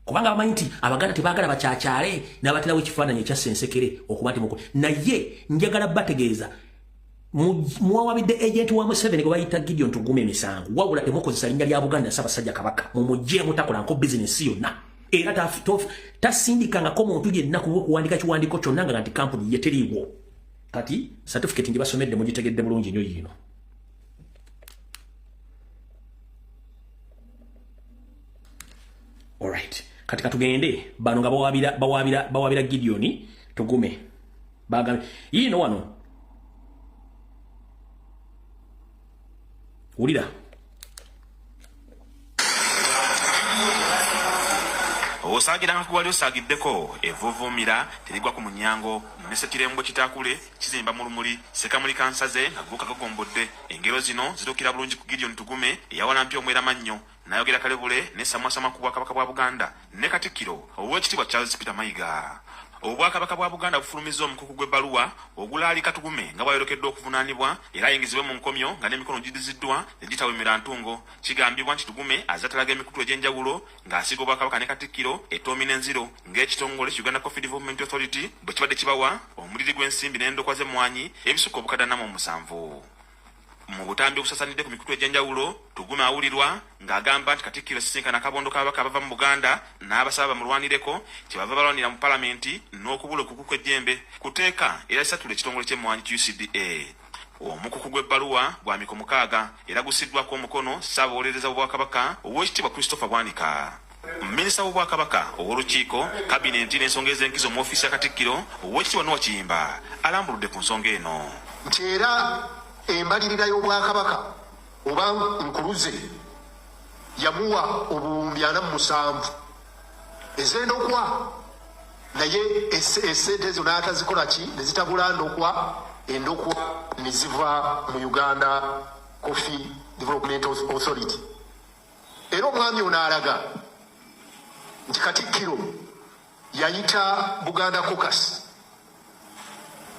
kubanga bamanyi nti Abaganda tebaagala bakyakyale n'abaterawo ekifaananyi ekya Ssensekere okuba nti mukulu. Naye njagala bategeeza muwawabidde agent wa Museveni gwe bayita Gideon Tugume emisango, wabula temukozesa linnya lya Buganda Ssaabasajja Kabaka, mumugye mutakolanko bizinesi yonna, era tasindikangako muntu yenna kuwandiika kiwandiiko kyonna nga nti kampuni ye teriiwo. Kati certificate ngibasomedde mugitegedde bulungi nnyo yiino. Alright, kati katugende bano nga bawabira Gideon Tugume bagambe yiino wano. Wulira. Osaagira nga wali osaagiddeko evuvumira terigwa ku munyango nesekirembo kitakule kizimba mu lumuli sekamuli kansaze nga guka kagombodde. Engero zino zituukira bulungi ku Gideon Tugume eyawalampya omweramannyo n'ayogera kalebule ne samwasama ku bwakabaka bwa Buganda ne Katikkiro Oweekitiibwa Charles Peter Mayiga. Obwakabaka bwa Buganda bufulumizza omukuku gw'ebbaluwa ogulaalika Tugume nga bw'ayolekedde okuvunaanibwa era ayingizibwe mu nkomyo nga n'emikono gidiziddwa ne gitawemera ntungo. Kigambibwa nti Tugume azze atalaga emikutu egy'enjawulo ng'asiga Obwakabaka ne Katikkiro etoomi n'enziro ng'ekitongole Uganda Coffee Development Authority bwe kibadde kibawa omuliri gw'ensimbi n'endokwa z'emmwanyi ebisukka obukadde 47. Mu butambi obusasanidde ku mikutu egy'enjawulo, Tugume awulirwa ng'agamba nti Katikkiro asisinkana akabondo k'ababaka abava mu Buganda n'abasaba bamulwanireko kyebava balwanira mu palamenti n'okubula okuku kw'ejjembe ku tteeka era lisatula ekitongole ky'emmwanyi UCDA. Omukuku gw'ebbaluwa gwa miko 6 era gusiddwako omukono Ssaabawolereza w'Obwakabaka Oweekitiibwa Christopher Bwanika. Minisita w'Obwakabaka ow'olukiiko, kabinenti n'ensonga ez'enkizo mu ofiisi ya Katikkiro Oweekitiibwa Noah Kiyimba alambuludde ku nsonga eno. Nti era embalirira y'Obwakabaka oba nkuluze yamuwa obuwumbi 47 ez'endokwa, naye esente ezo n'atazikola ki ne zitabula ndokwa, endokwa ne ziva mu Uganda Coffee Development Authority. Era omwami ono alaga nti Katikkiro yayita Buganda Caucus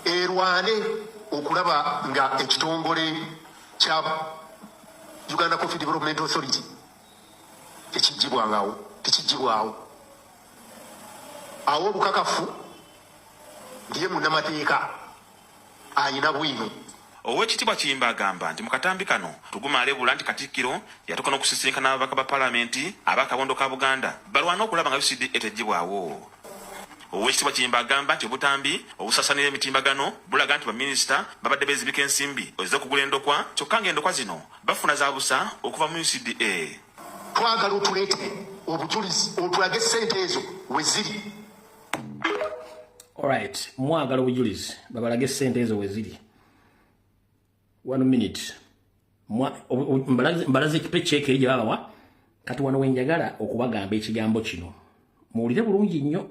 erwane okulaba nga ekitongole kya Uganda Coffee Development Authority tekiggyibwawo. Awo obukakafu ndiye munnamateeka ayina bwino. Oweekitiibwa Kiyimba agamba nti mu katambi kano Tugume alebula nti Katikkiro yatuuka n'okusisinkana ababaka ba palamenti ab'akabondo ka Buganda balwane okulaba nga UCDA teggyibwawo. Oweekitiibwa Kiyimba agamba nti obutambi obusaasaanira emitimbagano bulaga nti baminisita babadde beezibika ensimbi ez'okugula endokwa, kyokka ng'endokwa zino bafuna za busa okuva mu UCDA. Twagala otuleetere obujulizi otulage ssente ezo we ziri. Alright, mwagala obujulizi babalage ssente ezo we ziri. 1 minute. Mbalaze ekipe check eri gye babawa. Kati wano we njagala okubagamba ekigambo kino. Muwulire bulungi nnyo.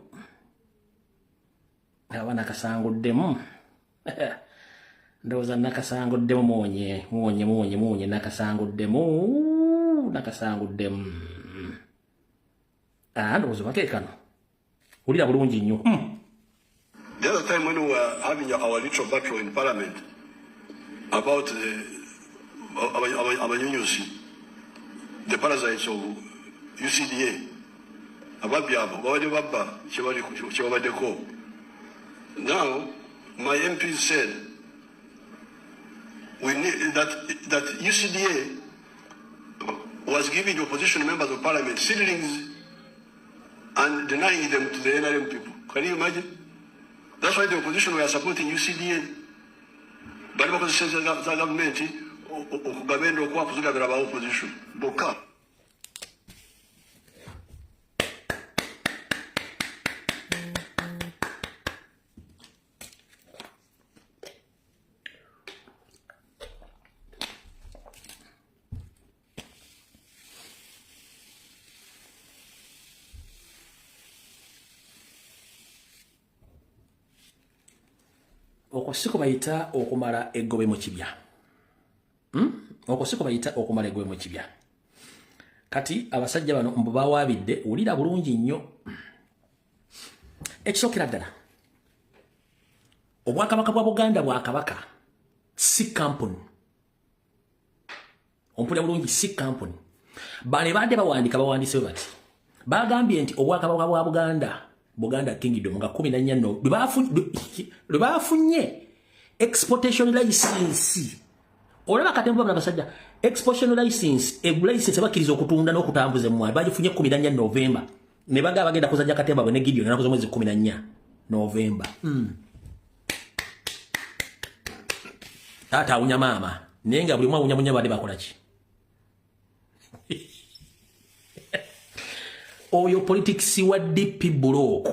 Aba nakasanguddemu. Ndowooza nakasanguddemu, muwonye, muwonye, muwonye, muwonye, nakasanguddemu, nakasanguddemu. Ndowooza bakeekano. Wulira bulungi nnyo. The other time when we were having our little battle in parliament about the abanyunyusi, the parasites of UCDA, ababbi abo babadde babba kyebabaddeko. Now, my MPs said we need that UCDA was giving opposition members of parliament seedlings and denying them to the NRM people. Can you imagine? That's why the opposition were supporting UCDA. Bali bakozesa za government okugaba endokwa kuzigabira ba opposition bokka. Okwo si kubayita okumala eggobe mu kibya. Okwo si kubayita okumala eggobe mu kibya. Kati abasajja bano mbu bawaabidde, wulira bulungi nnyo. Ekisookera ddala, Obwakabaka bwa Buganda bwakabaka, si kampuni. Ompulira bulungi, si kampuni. Bano badde bawandiika bawandiise bati. Bagambye nti Obwakabaka bwa Buganda, Buganda Kingdom, nga 14 lwe bafunye exportation license. Olaba katemba bano abasajja, exportation license, license bakkiriza okutunda n'okutambuza emmwanyi, bagifunye 14 November. Ne bagamba bagenda kuzannya katemba bwe ne Gideon ennaku z'omwezi 14 November. Taata awunya maama, naye nga buli omu awunya munne badde bakola ki? Oyo politics wa DP block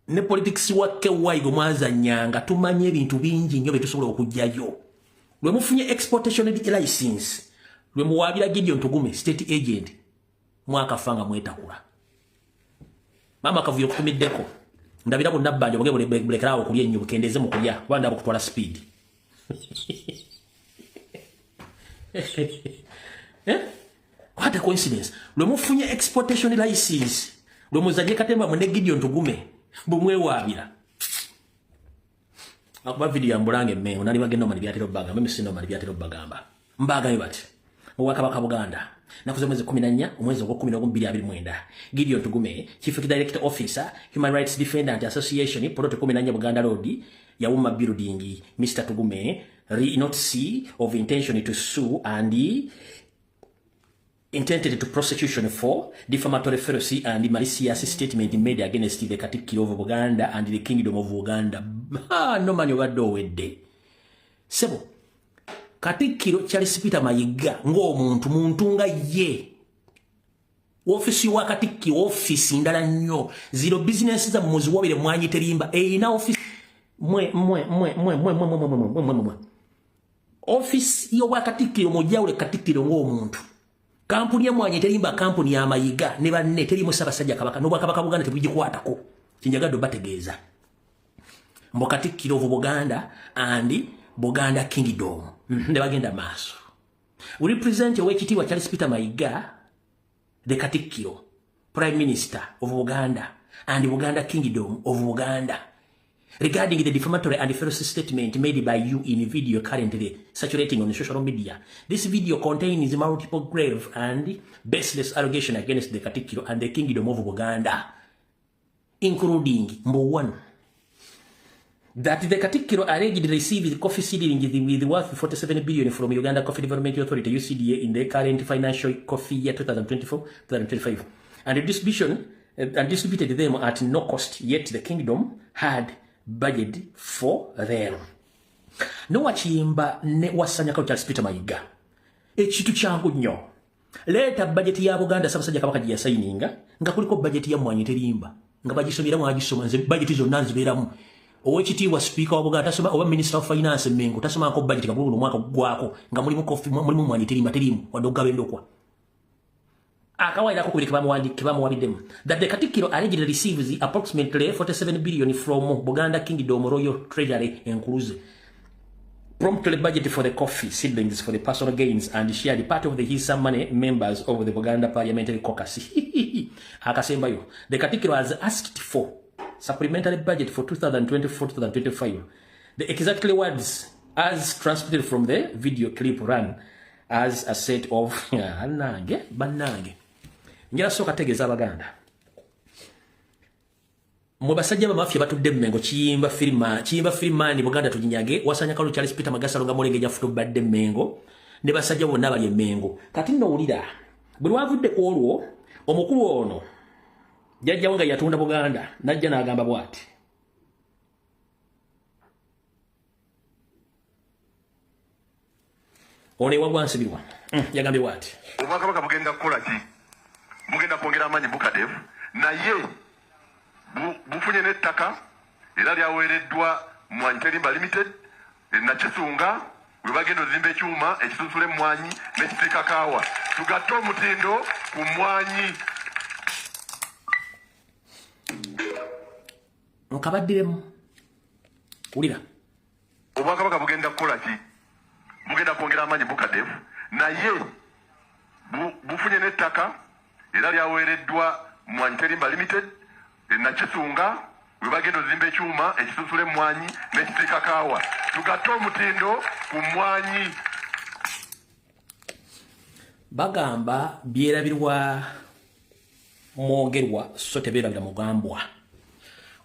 ne politics wa KY gwe mwazannyanga, tumanye ebintu bingi nnyo bye tusobola okuggyayo. Lwe mufunye exportation license, lwe muwaabira Gideon Tugume state agent, mwakafa nga mwetakula. Maama Kavuyo okutumiddeko, ndabira bonna bbanja obuge bulekeraawo okulya ennyo, bukendeeze mu kulya kuba ndaba okutwala speed. What a coincidence. Lwe mufunye exportation license, lwe muzanye katemba mwe ne Gideon Tugume, bumwewaabira. Akuba video ya mbulange mmengo, nali bagenda omali byatera obbagamba, mimi sina omali byatera obbagamba. Mbagayo bati, Obwakabaka Buganda, naku z'omwezi 14, omwezi ogw'okumi n'ogumu bbiri abiri mwenda. Gideon Tugume, Chief Director Officer, Human Rights Defendant Association, Plot 14 Buganda Road, Yawuma Building, Mr. Tugume, notice of intention to sue and intended to prosecution for defamatory fallacy and malicious statement made against the Katikkiro of Buganda and the Kingdom of Uganda. No man obadde owedde. Sebo, Katikkiro Charles Peter Mayiga ng'omuntu muntu nga ye. Ofisi wa Katikkiro ofisi ndala nnyo. Zero business za muziwabire mwanyi terimba. Erina ofisi mwe mwe mwe mwe mwe mwe mwe mwe mwe mwe. Ofisi y'obwa Katikkiro mujjawule Katikkiro ng'omuntu. Kampuni ya Mwanyi Terimba, kampuni ya Mayiga ne banne terimu Ssaabasajja Kabaka n'Obwakabaka Buganda tebugikwatako. Kinjagadde obategeeza. Mbu Katikkiro of Buganda and Buganda Kingdom. Ne bagenda maaso. We represent Oweekitiibwa Charles Peter Mayiga, the Katikkiro, Prime Minister of Buganda and Buganda Kingdom of Buganda, regarding the defamatory and false statement made by you in video currently circulating on social media. This video contains multiple grave and baseless allegations against the Katikkiro and the Kingdom of Buganda, including number 1, that the Katikkiro allegedly received coffee seedling with worth 47 billion from Uganda Coffee Development Authority UCDA in the current financial coffee year 2024-2025, and the distribution and distributed them at no cost, yet the kingdom had budget for them. Noah Kiyimba ne Wasanya Charles Peter Mayiga. Ekintu kyangu nnyo. Leeta budget ya Buganda Ssaabasajja Kabaka gye yasayininga nga kuliko budget ya Mmwanyi Terimba nga bagisomera mwagisoma nze budget zonna nzibeeramu. Owekitiibwa Speaker wa Buganda tasoma oba Minister of Finance Mengo tasomako budget nga buli omwaka gugwako nga mulimu coffee mulimu Mmwanyi Terimba terimu wadde okugaba endokwa. Akawairako kubiri kebamuwabiddemu that the Katikkiro allegedly receives approximately 47 billion from Buganda Kingdom Royal Treasury Enkuluze. Promptly budget for the coffee seedlings for the personal gains and shared part of the his money members of the Buganda Parliamentary Caucus. Akasembayo. The Katikkiro has asked for supplementary budget for 2024-2025. The exactly words as transmitted from the video clip run as a set of nange bannange. Njala sooka tegeeza Abaganda. Mwe basajja bamafia batudde Mmengo Kiyimba Firimani Buganda tuginyage Wasanya Kalu Charles Peter Magasa Longa Mulenge jafuto badde Mmengo ne basajja bonna bali Mmengo. Kati nno wulira buli wavudde ku olwo omukulu ono jjajja nga yatunda Buganda najja n'agamba bw'ati. Ono ewagwa nsibirwa yagambye bw'ati. Obwakabaka bugenda kukola ki? Bugenda kwongera amaanyi Bukadevu naye bufunye n'ettaka era lyaweereddwa Mmwanyi Terimba Limited Nakisunga we bagenda ozimba ekyuma ekisunsula emmwanyi n'ekisiika kaawa tugatte omutindo ku mmwanyi. Nkabaddiremu wulira. Obwakabaka bugenda kukola ki? Bugenda kwongera amaanyi Bukadevu naye bufunye n'ettaka era lyaweereddwa Mmwanyi Terimba Limited Nakisunga we bagenda ozimba ekyuma ekisunsula emmwanyi n'ekisiika kaawa tugatte omutindo ku mmwanyi. Bagamba byerabirwa mwogerwa so tebeerabira mugambwa.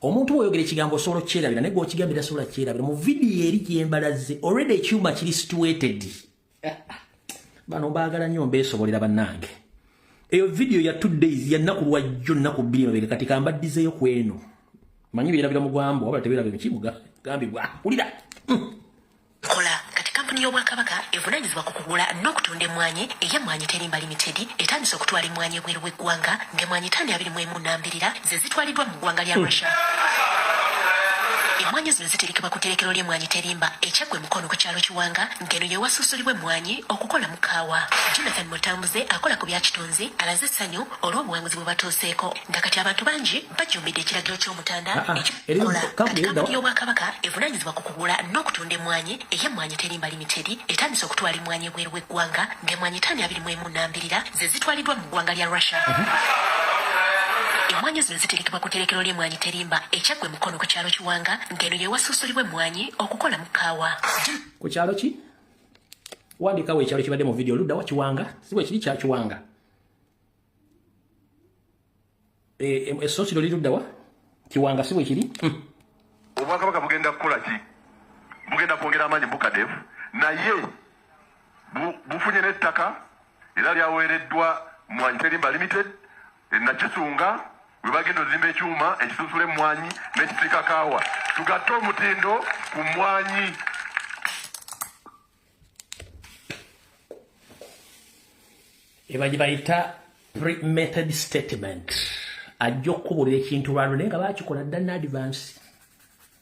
Omuntu bw'oyogera ekigambo osobola okukyerabira naye gw'okigambira tasobola kyerabira. Mu vidiyo eri gyembalaze already ekyuma kiri situated. Bano baagala nnyo mbeesobolera bannange. Eyo video ya 2 days ya nnaku lwajjo nnaku 2 mabega kati kambaddizeeyo ku eno. Manyi byerabira mugambwa wabula tebeerabira mukimugambibwa. Wulira. Kola kati kampuni y'Obwakabaka evunaanyizibwa ku kugula n'okutunda emmwanyi eya Mmwanyi Terimba Limited etandise okutwala emmwanyi ebweru w'eggwanga ng'emmwanyi 521 nambirira ze zitwaliddwa mu ggwanga lya Russia. Emmwanyi zino ziterekebwa ku tterekero ly'emmwanyi Terimba ekyaggwa Mukono ku kyalo Kiwanga ng'eno ye wasuusulibwa emmwanyi okukola mu kaawa. Jonathan Mutambuze akola ku bya kitunzi alaze essanyu olw'obuwanguzi bwe batuuseeko nga kati abantu bangi bajumbidde ekiragiro ky'omutanda ekikola. Kati kampuni y'Obwakabaka evunaanyizibwa ku kugula n'okutunda emmwanyi eya Mmwanyi Terimba Limited etandise okutwala emmwanyi ebweru w'eggwanga ng'emmwanyi 521 nambirira ze zitwaliddwa mu ggwanga lya Russia. Emmwanyi zino ziterekebwa ku tterekero ly'emmwanyi Terimba ekyaggwa Mukono ku kyalo Kiwanga ng'eno ye wasuusulibwa emmwanyi okukola mu kaawa. Ku kyalo ki? Wandikawo ekyalo kibadde mu vidiyo ludda wa Kiwanga, si bwe kiri kya Kiwanga. Essosiro liri ludda wa Kiwanga, si bwe kiri? Obwakabaka bugenda kukola ki? Bugenda kwongera amaanyi Bukadevu naye bufunye n'ettaka era lyaweereddwa Mmwanyi Terimba Limited Nakisunga we bagenda ozimba ekyuma ekisunsula emmwanyi n'ekisiika kaawa tugatte omutindo ku mmwanyi. Eba gye bayita pre-method statement. Ajja okukubulira ekintu lwano naye nga baakikola dda in advance.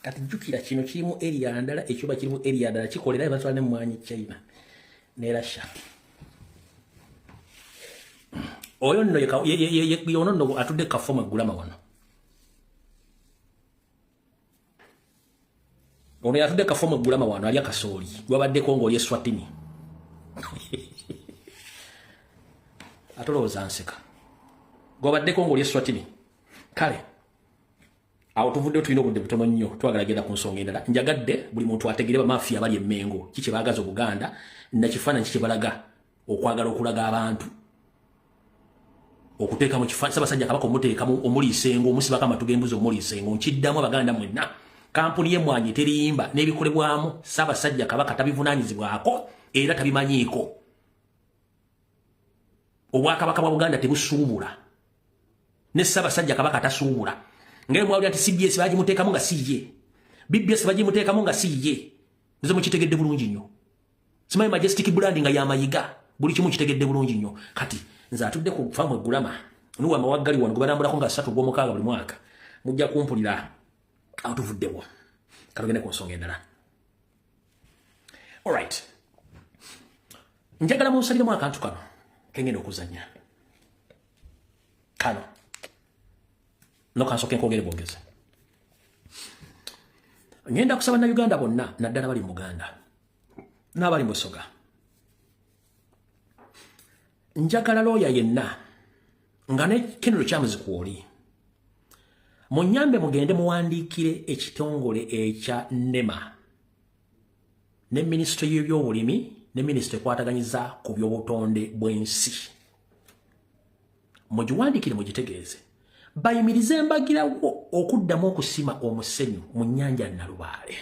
Kati jjukira kino kirimu area ndala, ekyuma kirimu area ndala kikolera batwala n'emmwanyi China ne Russia. Oyo nno yono nno atudde kafoma gulama wano. Ono yatudde kafoma gulama wano alya kasooli gwabaddeko ng'oli Eswatini. Atolowooza nseka. Gwabaddeko ng'oli Eswatini. Kale awo tuvuddeyo tulina obudde butono nnyo twagala genda ku nsonga endala. Njagadde buli muntu ategere bamafia abali e Mmengo ki kye baagaza Obuganda nakifaananyi ki kye balaga okwagala okulaga abantu. Okuteeka mu kifaananyi Ssaabasajja Kabaka omuteekamu omuliisa engo omusibako amatu g'embuzi omuliisa engo. Nkiddamu Abaganda mwenna kampuni y'emmwanyi Terimba n'ebikolebwamu Ssaabasajja Kabaka tabivunaanyizibwako era tabimanyiiko. Obwakabaka bwa Buganda tebusuubula. Ne Ssaabasajja Kabaka tasuubula. Nga mwawulira nti CBS bagimuteekamu nga si ye, BBS bagimuteekamu nga si ye. Nze mukitegedde bulungi nnyo. Simanyi Majestic brand nga yamayiga, buli kimu kitegedde bulungi nnyo. Kati nze atudde ku faamu eggulama nuwa amawaggali wano gwe balambulako nga 3 ogw'omukaaga buli mwaka, mujja kumpulira awo tuvuddewo. Katugende ku nsonga endala. Alright, njagala munsaliremu akantu kano kengenda okuzanya kano no kansooke nkwogere bwogeze. Ngenda kusaba Bannayuganda bonna, naddala bali mu Buganda n'abali mu Busoga. Njagala looya yenna nga ne Kenero Kyamuzi kwoli, munyambe mugende muwandiikire ekitongole ekya NEMA ne minisitule y'ebyobulimi ne minisitule ekwataganyiza ku by'obutonde bw'ensi. Mugiwandiikire, mugitegeeze bayimirize embagirawo okuddamu okusima omusenyu mu nnyanja Nalubaale.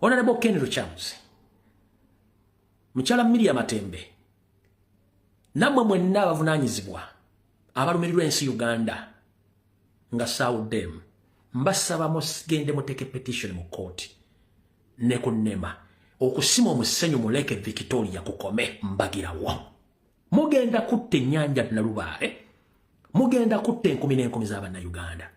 Honorable Ken Lukyamuzi, mukyala Miria Matembe, nammwe mwenna abavunaanyizibwa abalumirirwa ensi Uganda nga saawuddemu, mbasaba mugende muteeke petition mu kooti ne ku NEMA, okusima omusenyu mu Lake Victoria kukome mbagirawo. Mugenda kutta ennyanja Nalubaale, mugenda kutta enkumi n'enkumi z'Abannayuganda.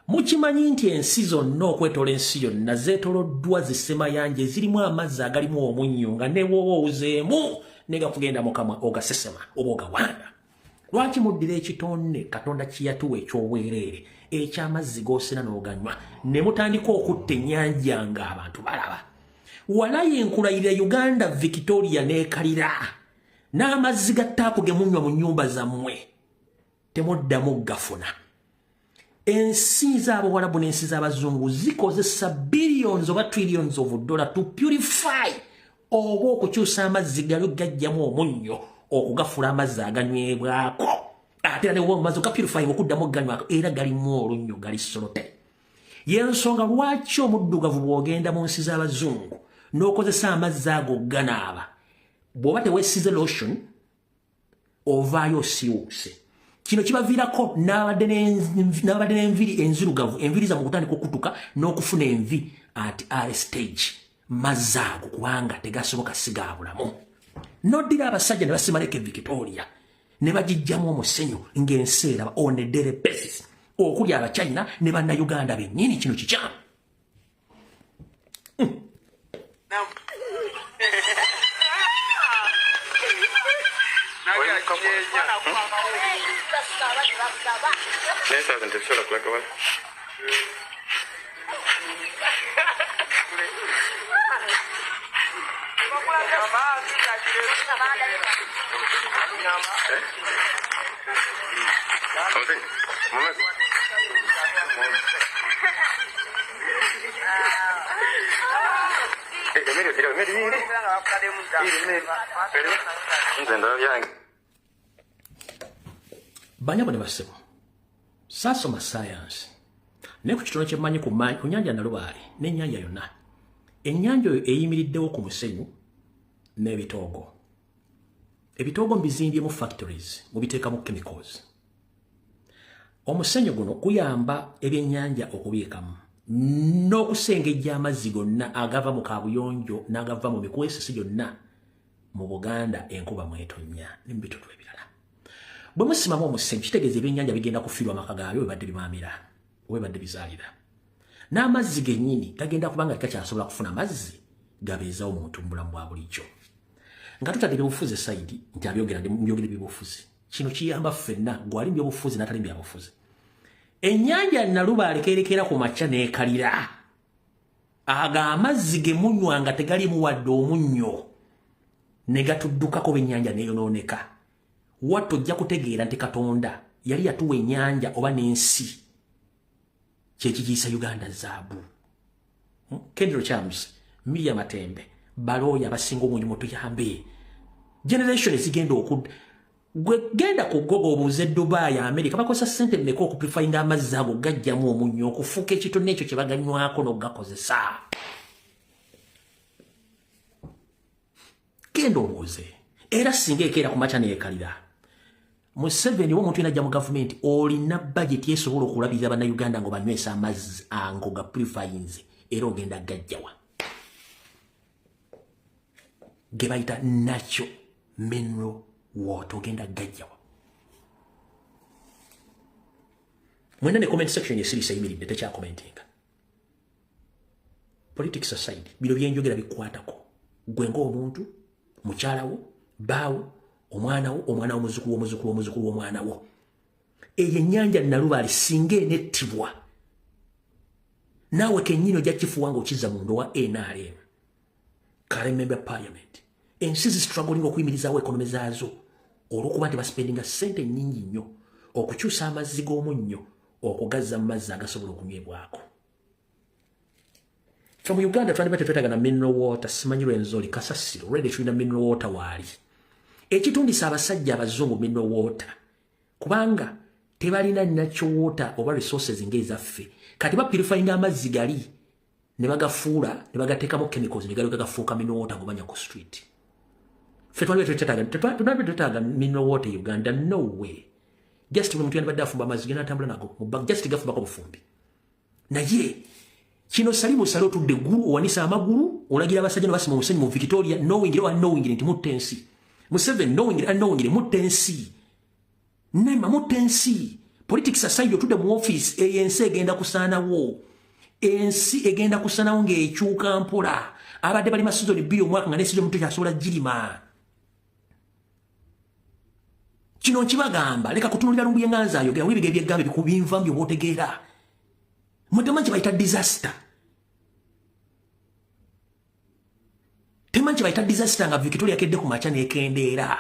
Mukimanyi nti ensi zonna okwetola ensi yonna zeetoloddwa zisemayanja ezirimu amazzi agalimu omunnyo, nga ne bw'oba owuzeemu ne gakugenda mukamwa ogasesema oba ogawanda. Lwaki muddira ekitonde Katonda kiyatuwa eky'obwereere eky'amazzi g'osena n'oganywa ne mutandika okutta ennyanja ng'abantu balaba? Walayi nkulayirira, Uganda Victoria n'ekalira n'amazzi ga taapu ge munywa mu nnyumba zammwe temuddamu gafuna. Ensi z'Abawalabu n'ensi z'Abazungu zikozesa billions oba trillions of dollar to purify oba okukyusa amazzi gali gajjamu omunnyo okugafula amazzi aganywebwako. Ate era ne amazzi ogapurifying okuddamu oganywako era galimu olunnyo, gali salty. Yensonga lwaki omuddugavu bw'ogenda mu nsi z'Abazungu n'okozesa amazzi ago ganaaba, bw'oba teweesize lotion ovaayo osiiwuuse. Kino kibaviirako n'abadde n'enviri enzirugavu, enviri zammwe okutandika okutuka n'okufuna envi at early stage. Mazzi ago kubanga tegasoboka sigaabulamu. Noddira abasajja ne basima Lake Victoria ne bagijjamu omusenyu ng'ensi eraba on a daily basis, okuli Abachina ne Bannayuganda bennyini. Kino kikyamu. Banyabo ne bassebo, saasoma science, naye ku kitono kyemmanyi ku nyanja Nalubaale n'ennyanja yonna, ennyanja oyo eyimiriddewo ku musenyu n'ebitoogo. Ebitoogo mbizimbyemu factories, mubiteekamu chemicals. Omusenyu guno guyamba ebyennyanja okubiikamu n'okusengejja amazzi gonna agava mu kabuyonjo n'agava mu mikwesisi gyonna mu Buganda enkuba mwetonnya ne mu bitundu ebirala. Bwe musimamu omusenyu, kitegeeza ebyennyanja bigenda kufiirwa amaka gaabyo webadde bimamira, webadde bizaalira, n'amazzi gennyini gagenda kubanga tegakyasobola kufuna mazzi gabeezawo muntu mu bulamu bwa bulijjo. Nga tutadde ebyobufuzi aside, nti abyogera mbyogere byobufuzi, kino kiyamba ffenna, gwali byobufuzi n'atali byabufuzi. Ennyanja Nalubaale kerekera ku makya n'ekalira, ago amazzi ge munywa nga tegalimu wadde omunnyo ne gatuddukako, b'ennyanja neeyonooneka. Watto ojja kutegeera nti Katonda yali yatuwa ennyanja oba n'ensi kyekigiisa Uganda zaabu. Kendro Chams, Miria Matembe, balooya abasinga obungi, mutuyambe generation ezigenda okudda. Gwe genda ku Google obuuze Dubai, America bakozesa ssente mmeka okupurifyinga amazzi ago gajjamu omunnyo okufuuka ekitone ekyo kye baganywako n'okugakozesa. Genda obuuze. Era singa ekeera ku makya neekalira, Museveni omuntu yenajja mu gavumenti olina budget esobola okulabirira bannayuganda ngo banywesa amazzi ango ga purifyinze, era ogenda gajjawa ge bayita natural mineral water, ogenda gajjawa. Mwena ne comment section yesirisa yimiridde tekyakomentinga. Politics aside, bino byenjogera bikwatako gwe ng'omuntu, mukyala wo, bbaawo, omwana wo, omwana w'omuzukulu w'omuzukulu w'omuzukulu w'omwana wo. Eyo ennyanja Nalubaale singa enettibwa, naawe kennyini ojja kifuwa ng'okizza mu ndowa NRM kale member parliament. Ensi zistruggling okuyimirizaawo economy zaazo olw'okuba nti baspendinga ssente nnyingi nnyo okukyusa amazzi g'omunnyo okugazza mu mazzi agasobola okunywebwako. Ffe mu Uganda twandibadde tetwetaaga na mineral water, simanyi Rwenzori, kasasiro, already tulina mineral water waali. Ekitundisa abasajja abazungu mineral water kubanga tebalina natural water oba resources ng'ezaffe. Kati bapurifyinga amazzi gali ne bagafuula ne bagateekamu chemicals ne galyoka gafuuka mineral water gobanya ku street. Ffe twandibadde tetwetaaga mineral water Uganda, no way. Just buli muntu yandibadde afumba amazzi gena atambula nago mu bag, just gafumbako bufumbi. Naye kino Salimu Saleh otudde eggulu, owanisa amagulu, olagira abasajja ne basima omusenyu mu Victoria, knowing or unknowingly nti mutta ensi. Museveni knowing or unknowingly mutta ensi. Nema mutta ensi. Politics aside, otudde mu office, eyo ensi egenda kusaanawo. Ensi egenda kusaanawo ng'ekyuka mpola. Abadde balima season 2 omwaka nga ne season mutu kyasobola girima. Kino nkibagamba, leka kutunuulira Lumbuye nga nze ayogera, wulira ebyegamba ebikubinva byo bw'otegeera. Mwe temanyi kye bayita disaster. Temanyi kye bayita disaster nga Victoria akedde ku makya n'ekendeera.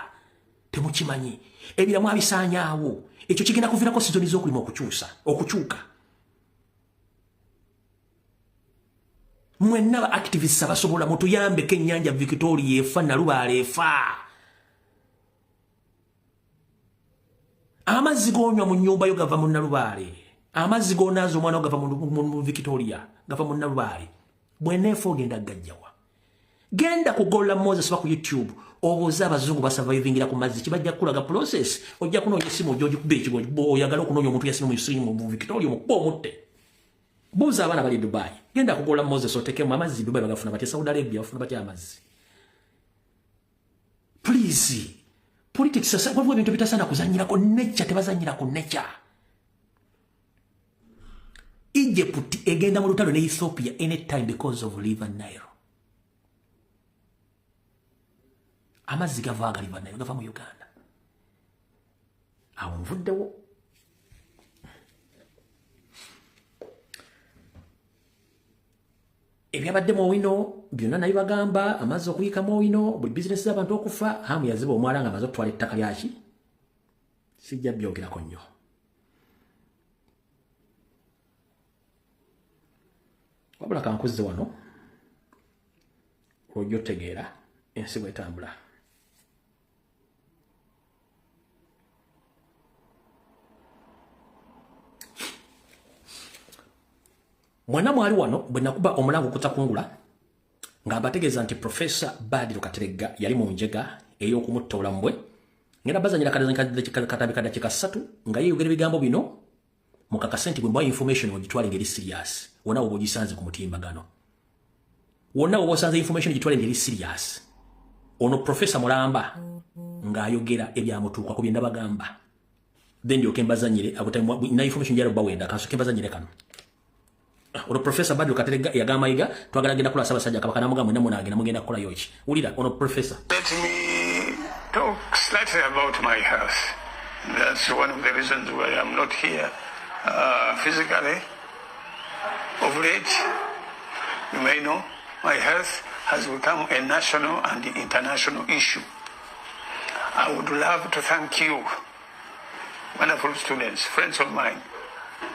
Temukimanyi. Ebiramu abisaanyaawo. Ekyo kigenda kuviirako sizoni z'okulima okukyusa, okukyuka. Mwenna ba activists abasobola mutuyambeko ennyanja Victoria efa, Nalubaale efa. Amazzi g'onywa mu nnyumba yo gava mu Nalubaale. Amazzi g'onaaza omwana wo gava mu Victoria, gava mu Nalubaale. Bw'eneefa ogenda gajjawa. Genda ku Golla Moses ba ku YouTube, obuuze abazungu basurvivingira ku mazzi, kibajja kukulaga process. Ojja kunoonya essimu ojja ogikuba ekigo, oyagala okunoonya omuntu yasiima mu simu mu Victoria omukuba omutte. Buuza abaana bali Dubai. Genda ku Golla Moses otekemu amazzi Dubai bagafuna batya, Saudi Arabia bafuna batya amazzi. Please, politics aside, waliwo ebintu ebitasaana kuzannyirako nature, tebazannyira ku nature. Egypt egenda mu lutalo ne Ethiopia anytime because of River Nile. Amazzi gava aga River Nile gava mu Uganda. Awo nvuddewo. Ebyabadde mu Owino byonna nabibagamba, amazzi okuyika mu Owino, buli bizinesi z'abantu okufa, Hamu yaziba omwala nga amaze okutwala ettaka lyaki. Sijja byogerako nnyo. Wabula kankuzze wano lw'ojja otegeera ensi bw'etambula. Mwenna mwali wano bwe nakuba omulango okutakungula nga mbategeeza nti Professor Badru Kateregga yali mu njega ey'okumutta obulamu bwe. Ngenda bazanyira katambi ka dakiika 3 nga yeeyogera ebigambo bino mukakase nti bwe mbawa information ogitwale ng'eri serious. Wonna woba ogisanze ku mutimbagano. Wonna woba osanze information gitwale ng'eri serious. Ono Professor Mulamba ng'ayogera ebyamutuukako bye nabagamba. Then ndyoke mbazanyire na information gyali bawenda kansooke mbazanyire kano. Ono Professor Badru Kateregga yagamba Mayiga twagala genda kula Ssaabasajja Kabaka n'amugamba mwenna munaagenda mugenda kukolayo ki. Wulira ono Professor. Let me talk slightly about my health. That's one of the reasons why I'm not here physically. Of late, you may know, my health has become a national and international issue. I would love to thank you, wonderful students, friends of mine,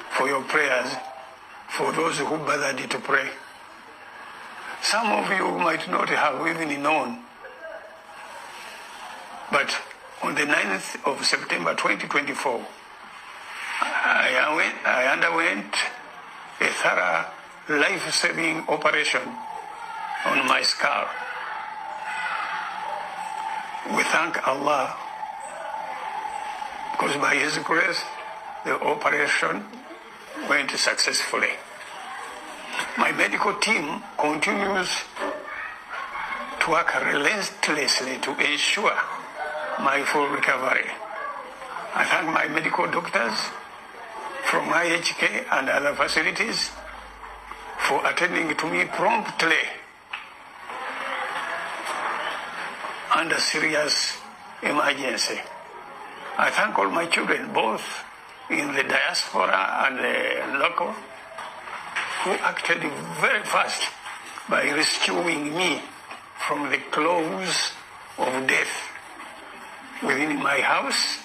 for your prayers, for those who bothered to pray. Some of you might not have even known, but on the 9th of September 2024, I underwent a thorough life-saving operation on my skull. We thank Allah Because by His grace, the operation went successfully. My medical team continues to work relentlessly to ensure my full recovery. I thank my medical doctors from IHK and other facilities for attending to me promptly under serious emergency. I thank all my children, both in the diaspora and the local, who acted very fast by rescuing me from the claws of death within my house,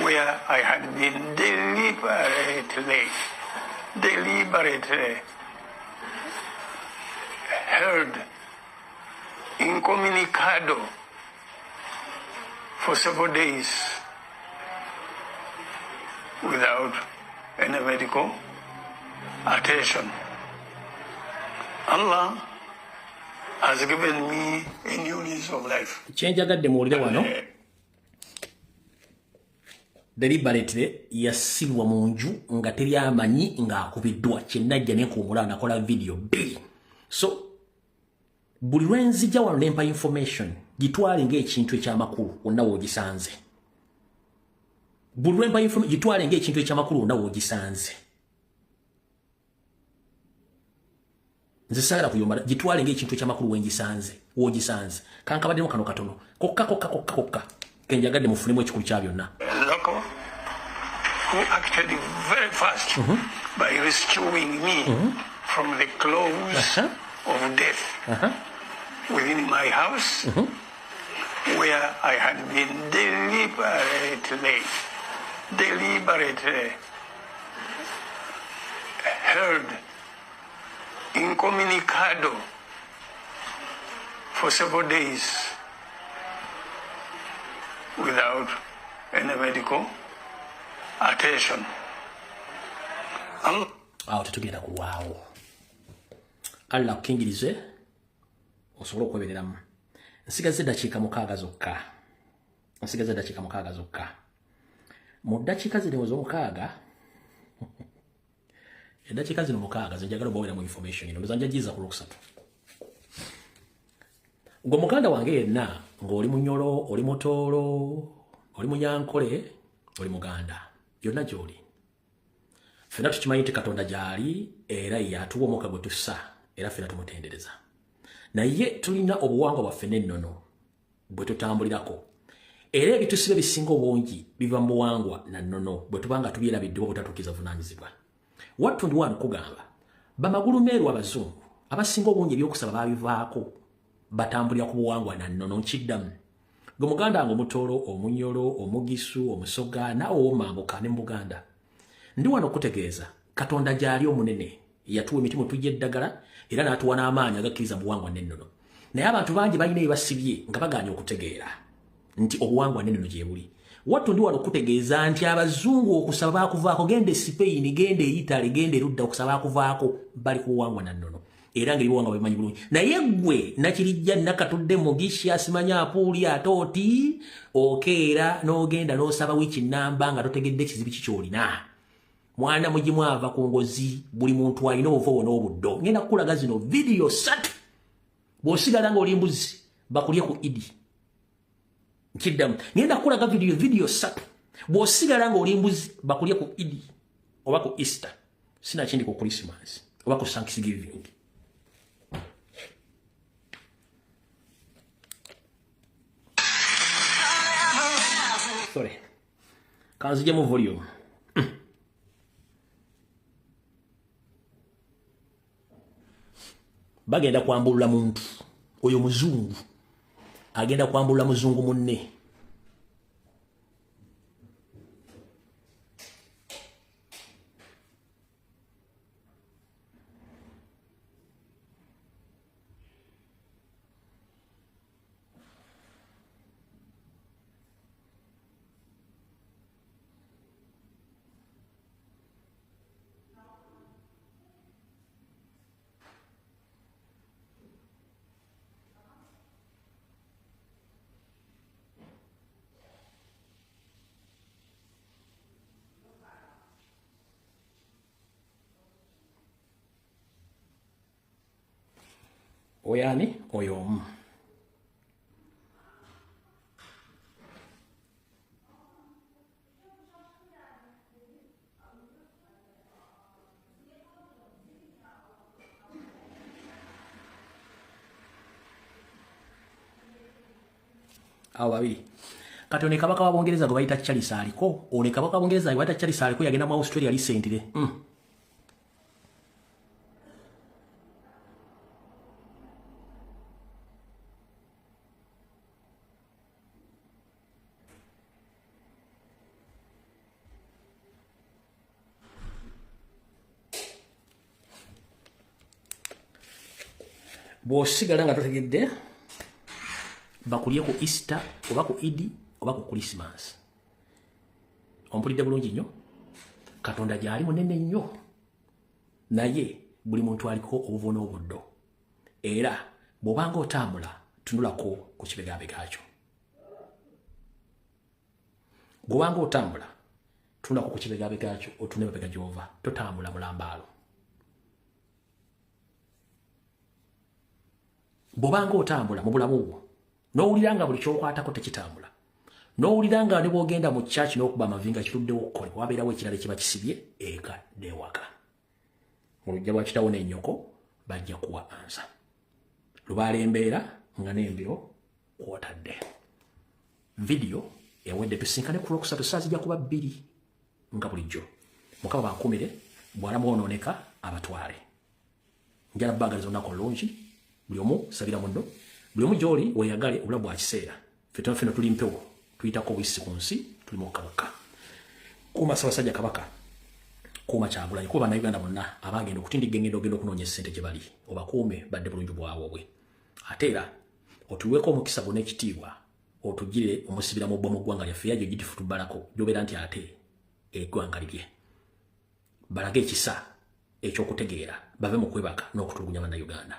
where I had been deliberately held incommunicado for several days without any medical attention. Allah has given me a new lease of life. Kyenjagadde muwulire wano, deliberately yasibwa mu nju nga teri amanyi ng'akubiddwa. Kyenajja nenkuumula nakola video bbiri. So buli lwenzija wano nempa information, gitwale ng'ekintu ekyamakulu wonna w'ogisanze. Buli lwempa information gitwale ng'ekintu ekyamakulu wonna w'ogisanze. Nze saagala kuyomba, gitwale ng'ekintu ekyamakulu wengisanze, w'ogisanze. Kankabaddemu kano katono kokka kokka kokka kokka kenjagadde mufunemu ekikulu kya byonna. Local who acted very fast by rescuing me from the claws of death within my house, where I had been deliberately held incommunicado for several days without any medical attention. Awo tetugenda kulwawo. Allah akukingirize osobole okwebereramu. Nsigaze eddakiika 6 zokka. Nsigaze eddakiika 6 zokka. Mu ddakiika zino ez'omukaaga, eddakiika zino 6 ze njagala obawera mu information eno, ndowooza njagiza ku Lwokusatu. Gwe muganda wange yenna ng'oli Munyoro, oli Mutooro, oli Munyankole, oli Muganda, yonna gy'oli, ffenna tukimanyi nti Katonda gy'ali era ye atuwa omukka gwe tussa, era ffenna tumutendereza. Naye tulina obuwangwa bwaffe n'ennono bwe tutambulirako, era ebitusiba ebisinga obungi biva mu buwangwa na nnono bwe tuba nga tubyerabidde oba butatuukiza buvunaanyizibwa. Wattu ndi wano kugamba bamagulu meeru abazungu abasinga obungi ebyokusaba babivaako, batambulira ku buwangwa na nnono. Nkiddamu, gwe muganda wange Omutooro, Omunyoro, Omugisu, Omusoga naawe ow'omambuka ne mu Buganda, ndi wano okutegeeza Katonda gy'ali omunene, yatuwa emiti tujja eddagala era n'atuwa n'amaanyi agakkiriza mu buwangwa n'ennono. Naye abantu bangi balina ebibasibye nga bagaanye okutegeera nti obuwangwa n'ennono gye buli. Wattu ndi wano okutegeeza nti abazungu okusaba bakuvaako. Genda e Spain, genda e Italy, genda erudda, okusaba bakuvaako, bali ku buwangwa na nnono, era ngeri buwangwa bimanyi bulungi. Naye ggwe Nakirijja, Nakatudde, Mugisha, simanya Apuuli, ate oti okeera n'ogenda n'osaba wiiki namba nga totegedde kizibu kikyolina. Mwana mugimu ava ku ngozi, buli muntu alina obuvo n'obuddo. Ngenda kukulaga zino vidiyo 3, bw'osigala ng'oli mbuzi bakulye ku Idi. Nkiddamu, ngenda kukulaga vidiyo 3, bw'osigala ng'oli mbuzi bakulye ku Idi oba ku Easter, sinakindi ku Christmas oba ku Thanksgiving. Sorry, kanzijemu volume. Bagenda kwambulula muntu oyo muzungu, agenda kwambulula muzungu munne. Oyo ani? Oyo omu. Awo babiri. Kati ono kabaka wa Bungereza gwe bayita Charles aliko, ono kabaka wa Bungereza gwe bayita Charles aliko yagenda mu Australia recently. Bw'osigala nga totegedde bakulye ku Easter oba ku Idi oba ku Christmas. Ompulidde bulungi nnyo. Katonda gy'ali munene nnyo, naye buli muntu aliko obuvo n'obuddo. Era bw'obanga otambula tunulako ku kibegabega kyo. Bw'obanga otambula tunulako ku kibegabega kyo, otune mabega gy'ova, totambula mulambaalo. Bw'obanga otambula mu bulamu bwo n'owulira nga buli ky'okwatako tekitambula, n'owulira nga ne bw'ogenda mu church n'okuba amavinga kiruddewo okukola, wabeerawo ekirala ekiba kisibye eka n'ewaka. Mu luggya lwa kitawo n'ennyoko bajja kuwa ansa. Lubaala embeera nga n'embiro kw'otadde. Vidiyo ewedde, tusinkane ku Lwokusatu ssaawa zijja kuba 2 nga bulijjo. Mukama bankumire, bw'alamu bwonooneka abatwale. Njala bbaagaliza olunaku olulungi, buli omu sabira munno, buli omu gy'oli weeyagale obulamu bwa kiseera. Ffe ffenna tuli mpewo, tuyitako obuyisi ku nsi, tuli mu bukka. Kuuma Ssaabasajja Kabaka, kuuma Kyagulanyi, kuuma Bannayuganda bonna abagenda okutindigga engendo ogenda okunoonya essente gye bali, obakuume badde bulungi bwabwe. Ate era otuweeko omukisa gwonna ekitiibwa, otugire omusibira mu bbwa mu ggwanga lyaffe yajo gitifutubalako gy'obeera nti ate eggwanga lirye. Balage ekisa ekyokutegeera, bave mu kwebaka n'okutulugunya Bannayuganda.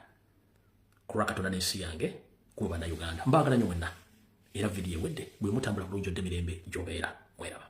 Ku lwa Katonda n'ensi yange, kuba Bannayuganda. Mbaagala nnyo mwenna. Era vidiyo ewedde, bwe mutambula bulungi odde mirembe gy'obeera. Mweraba.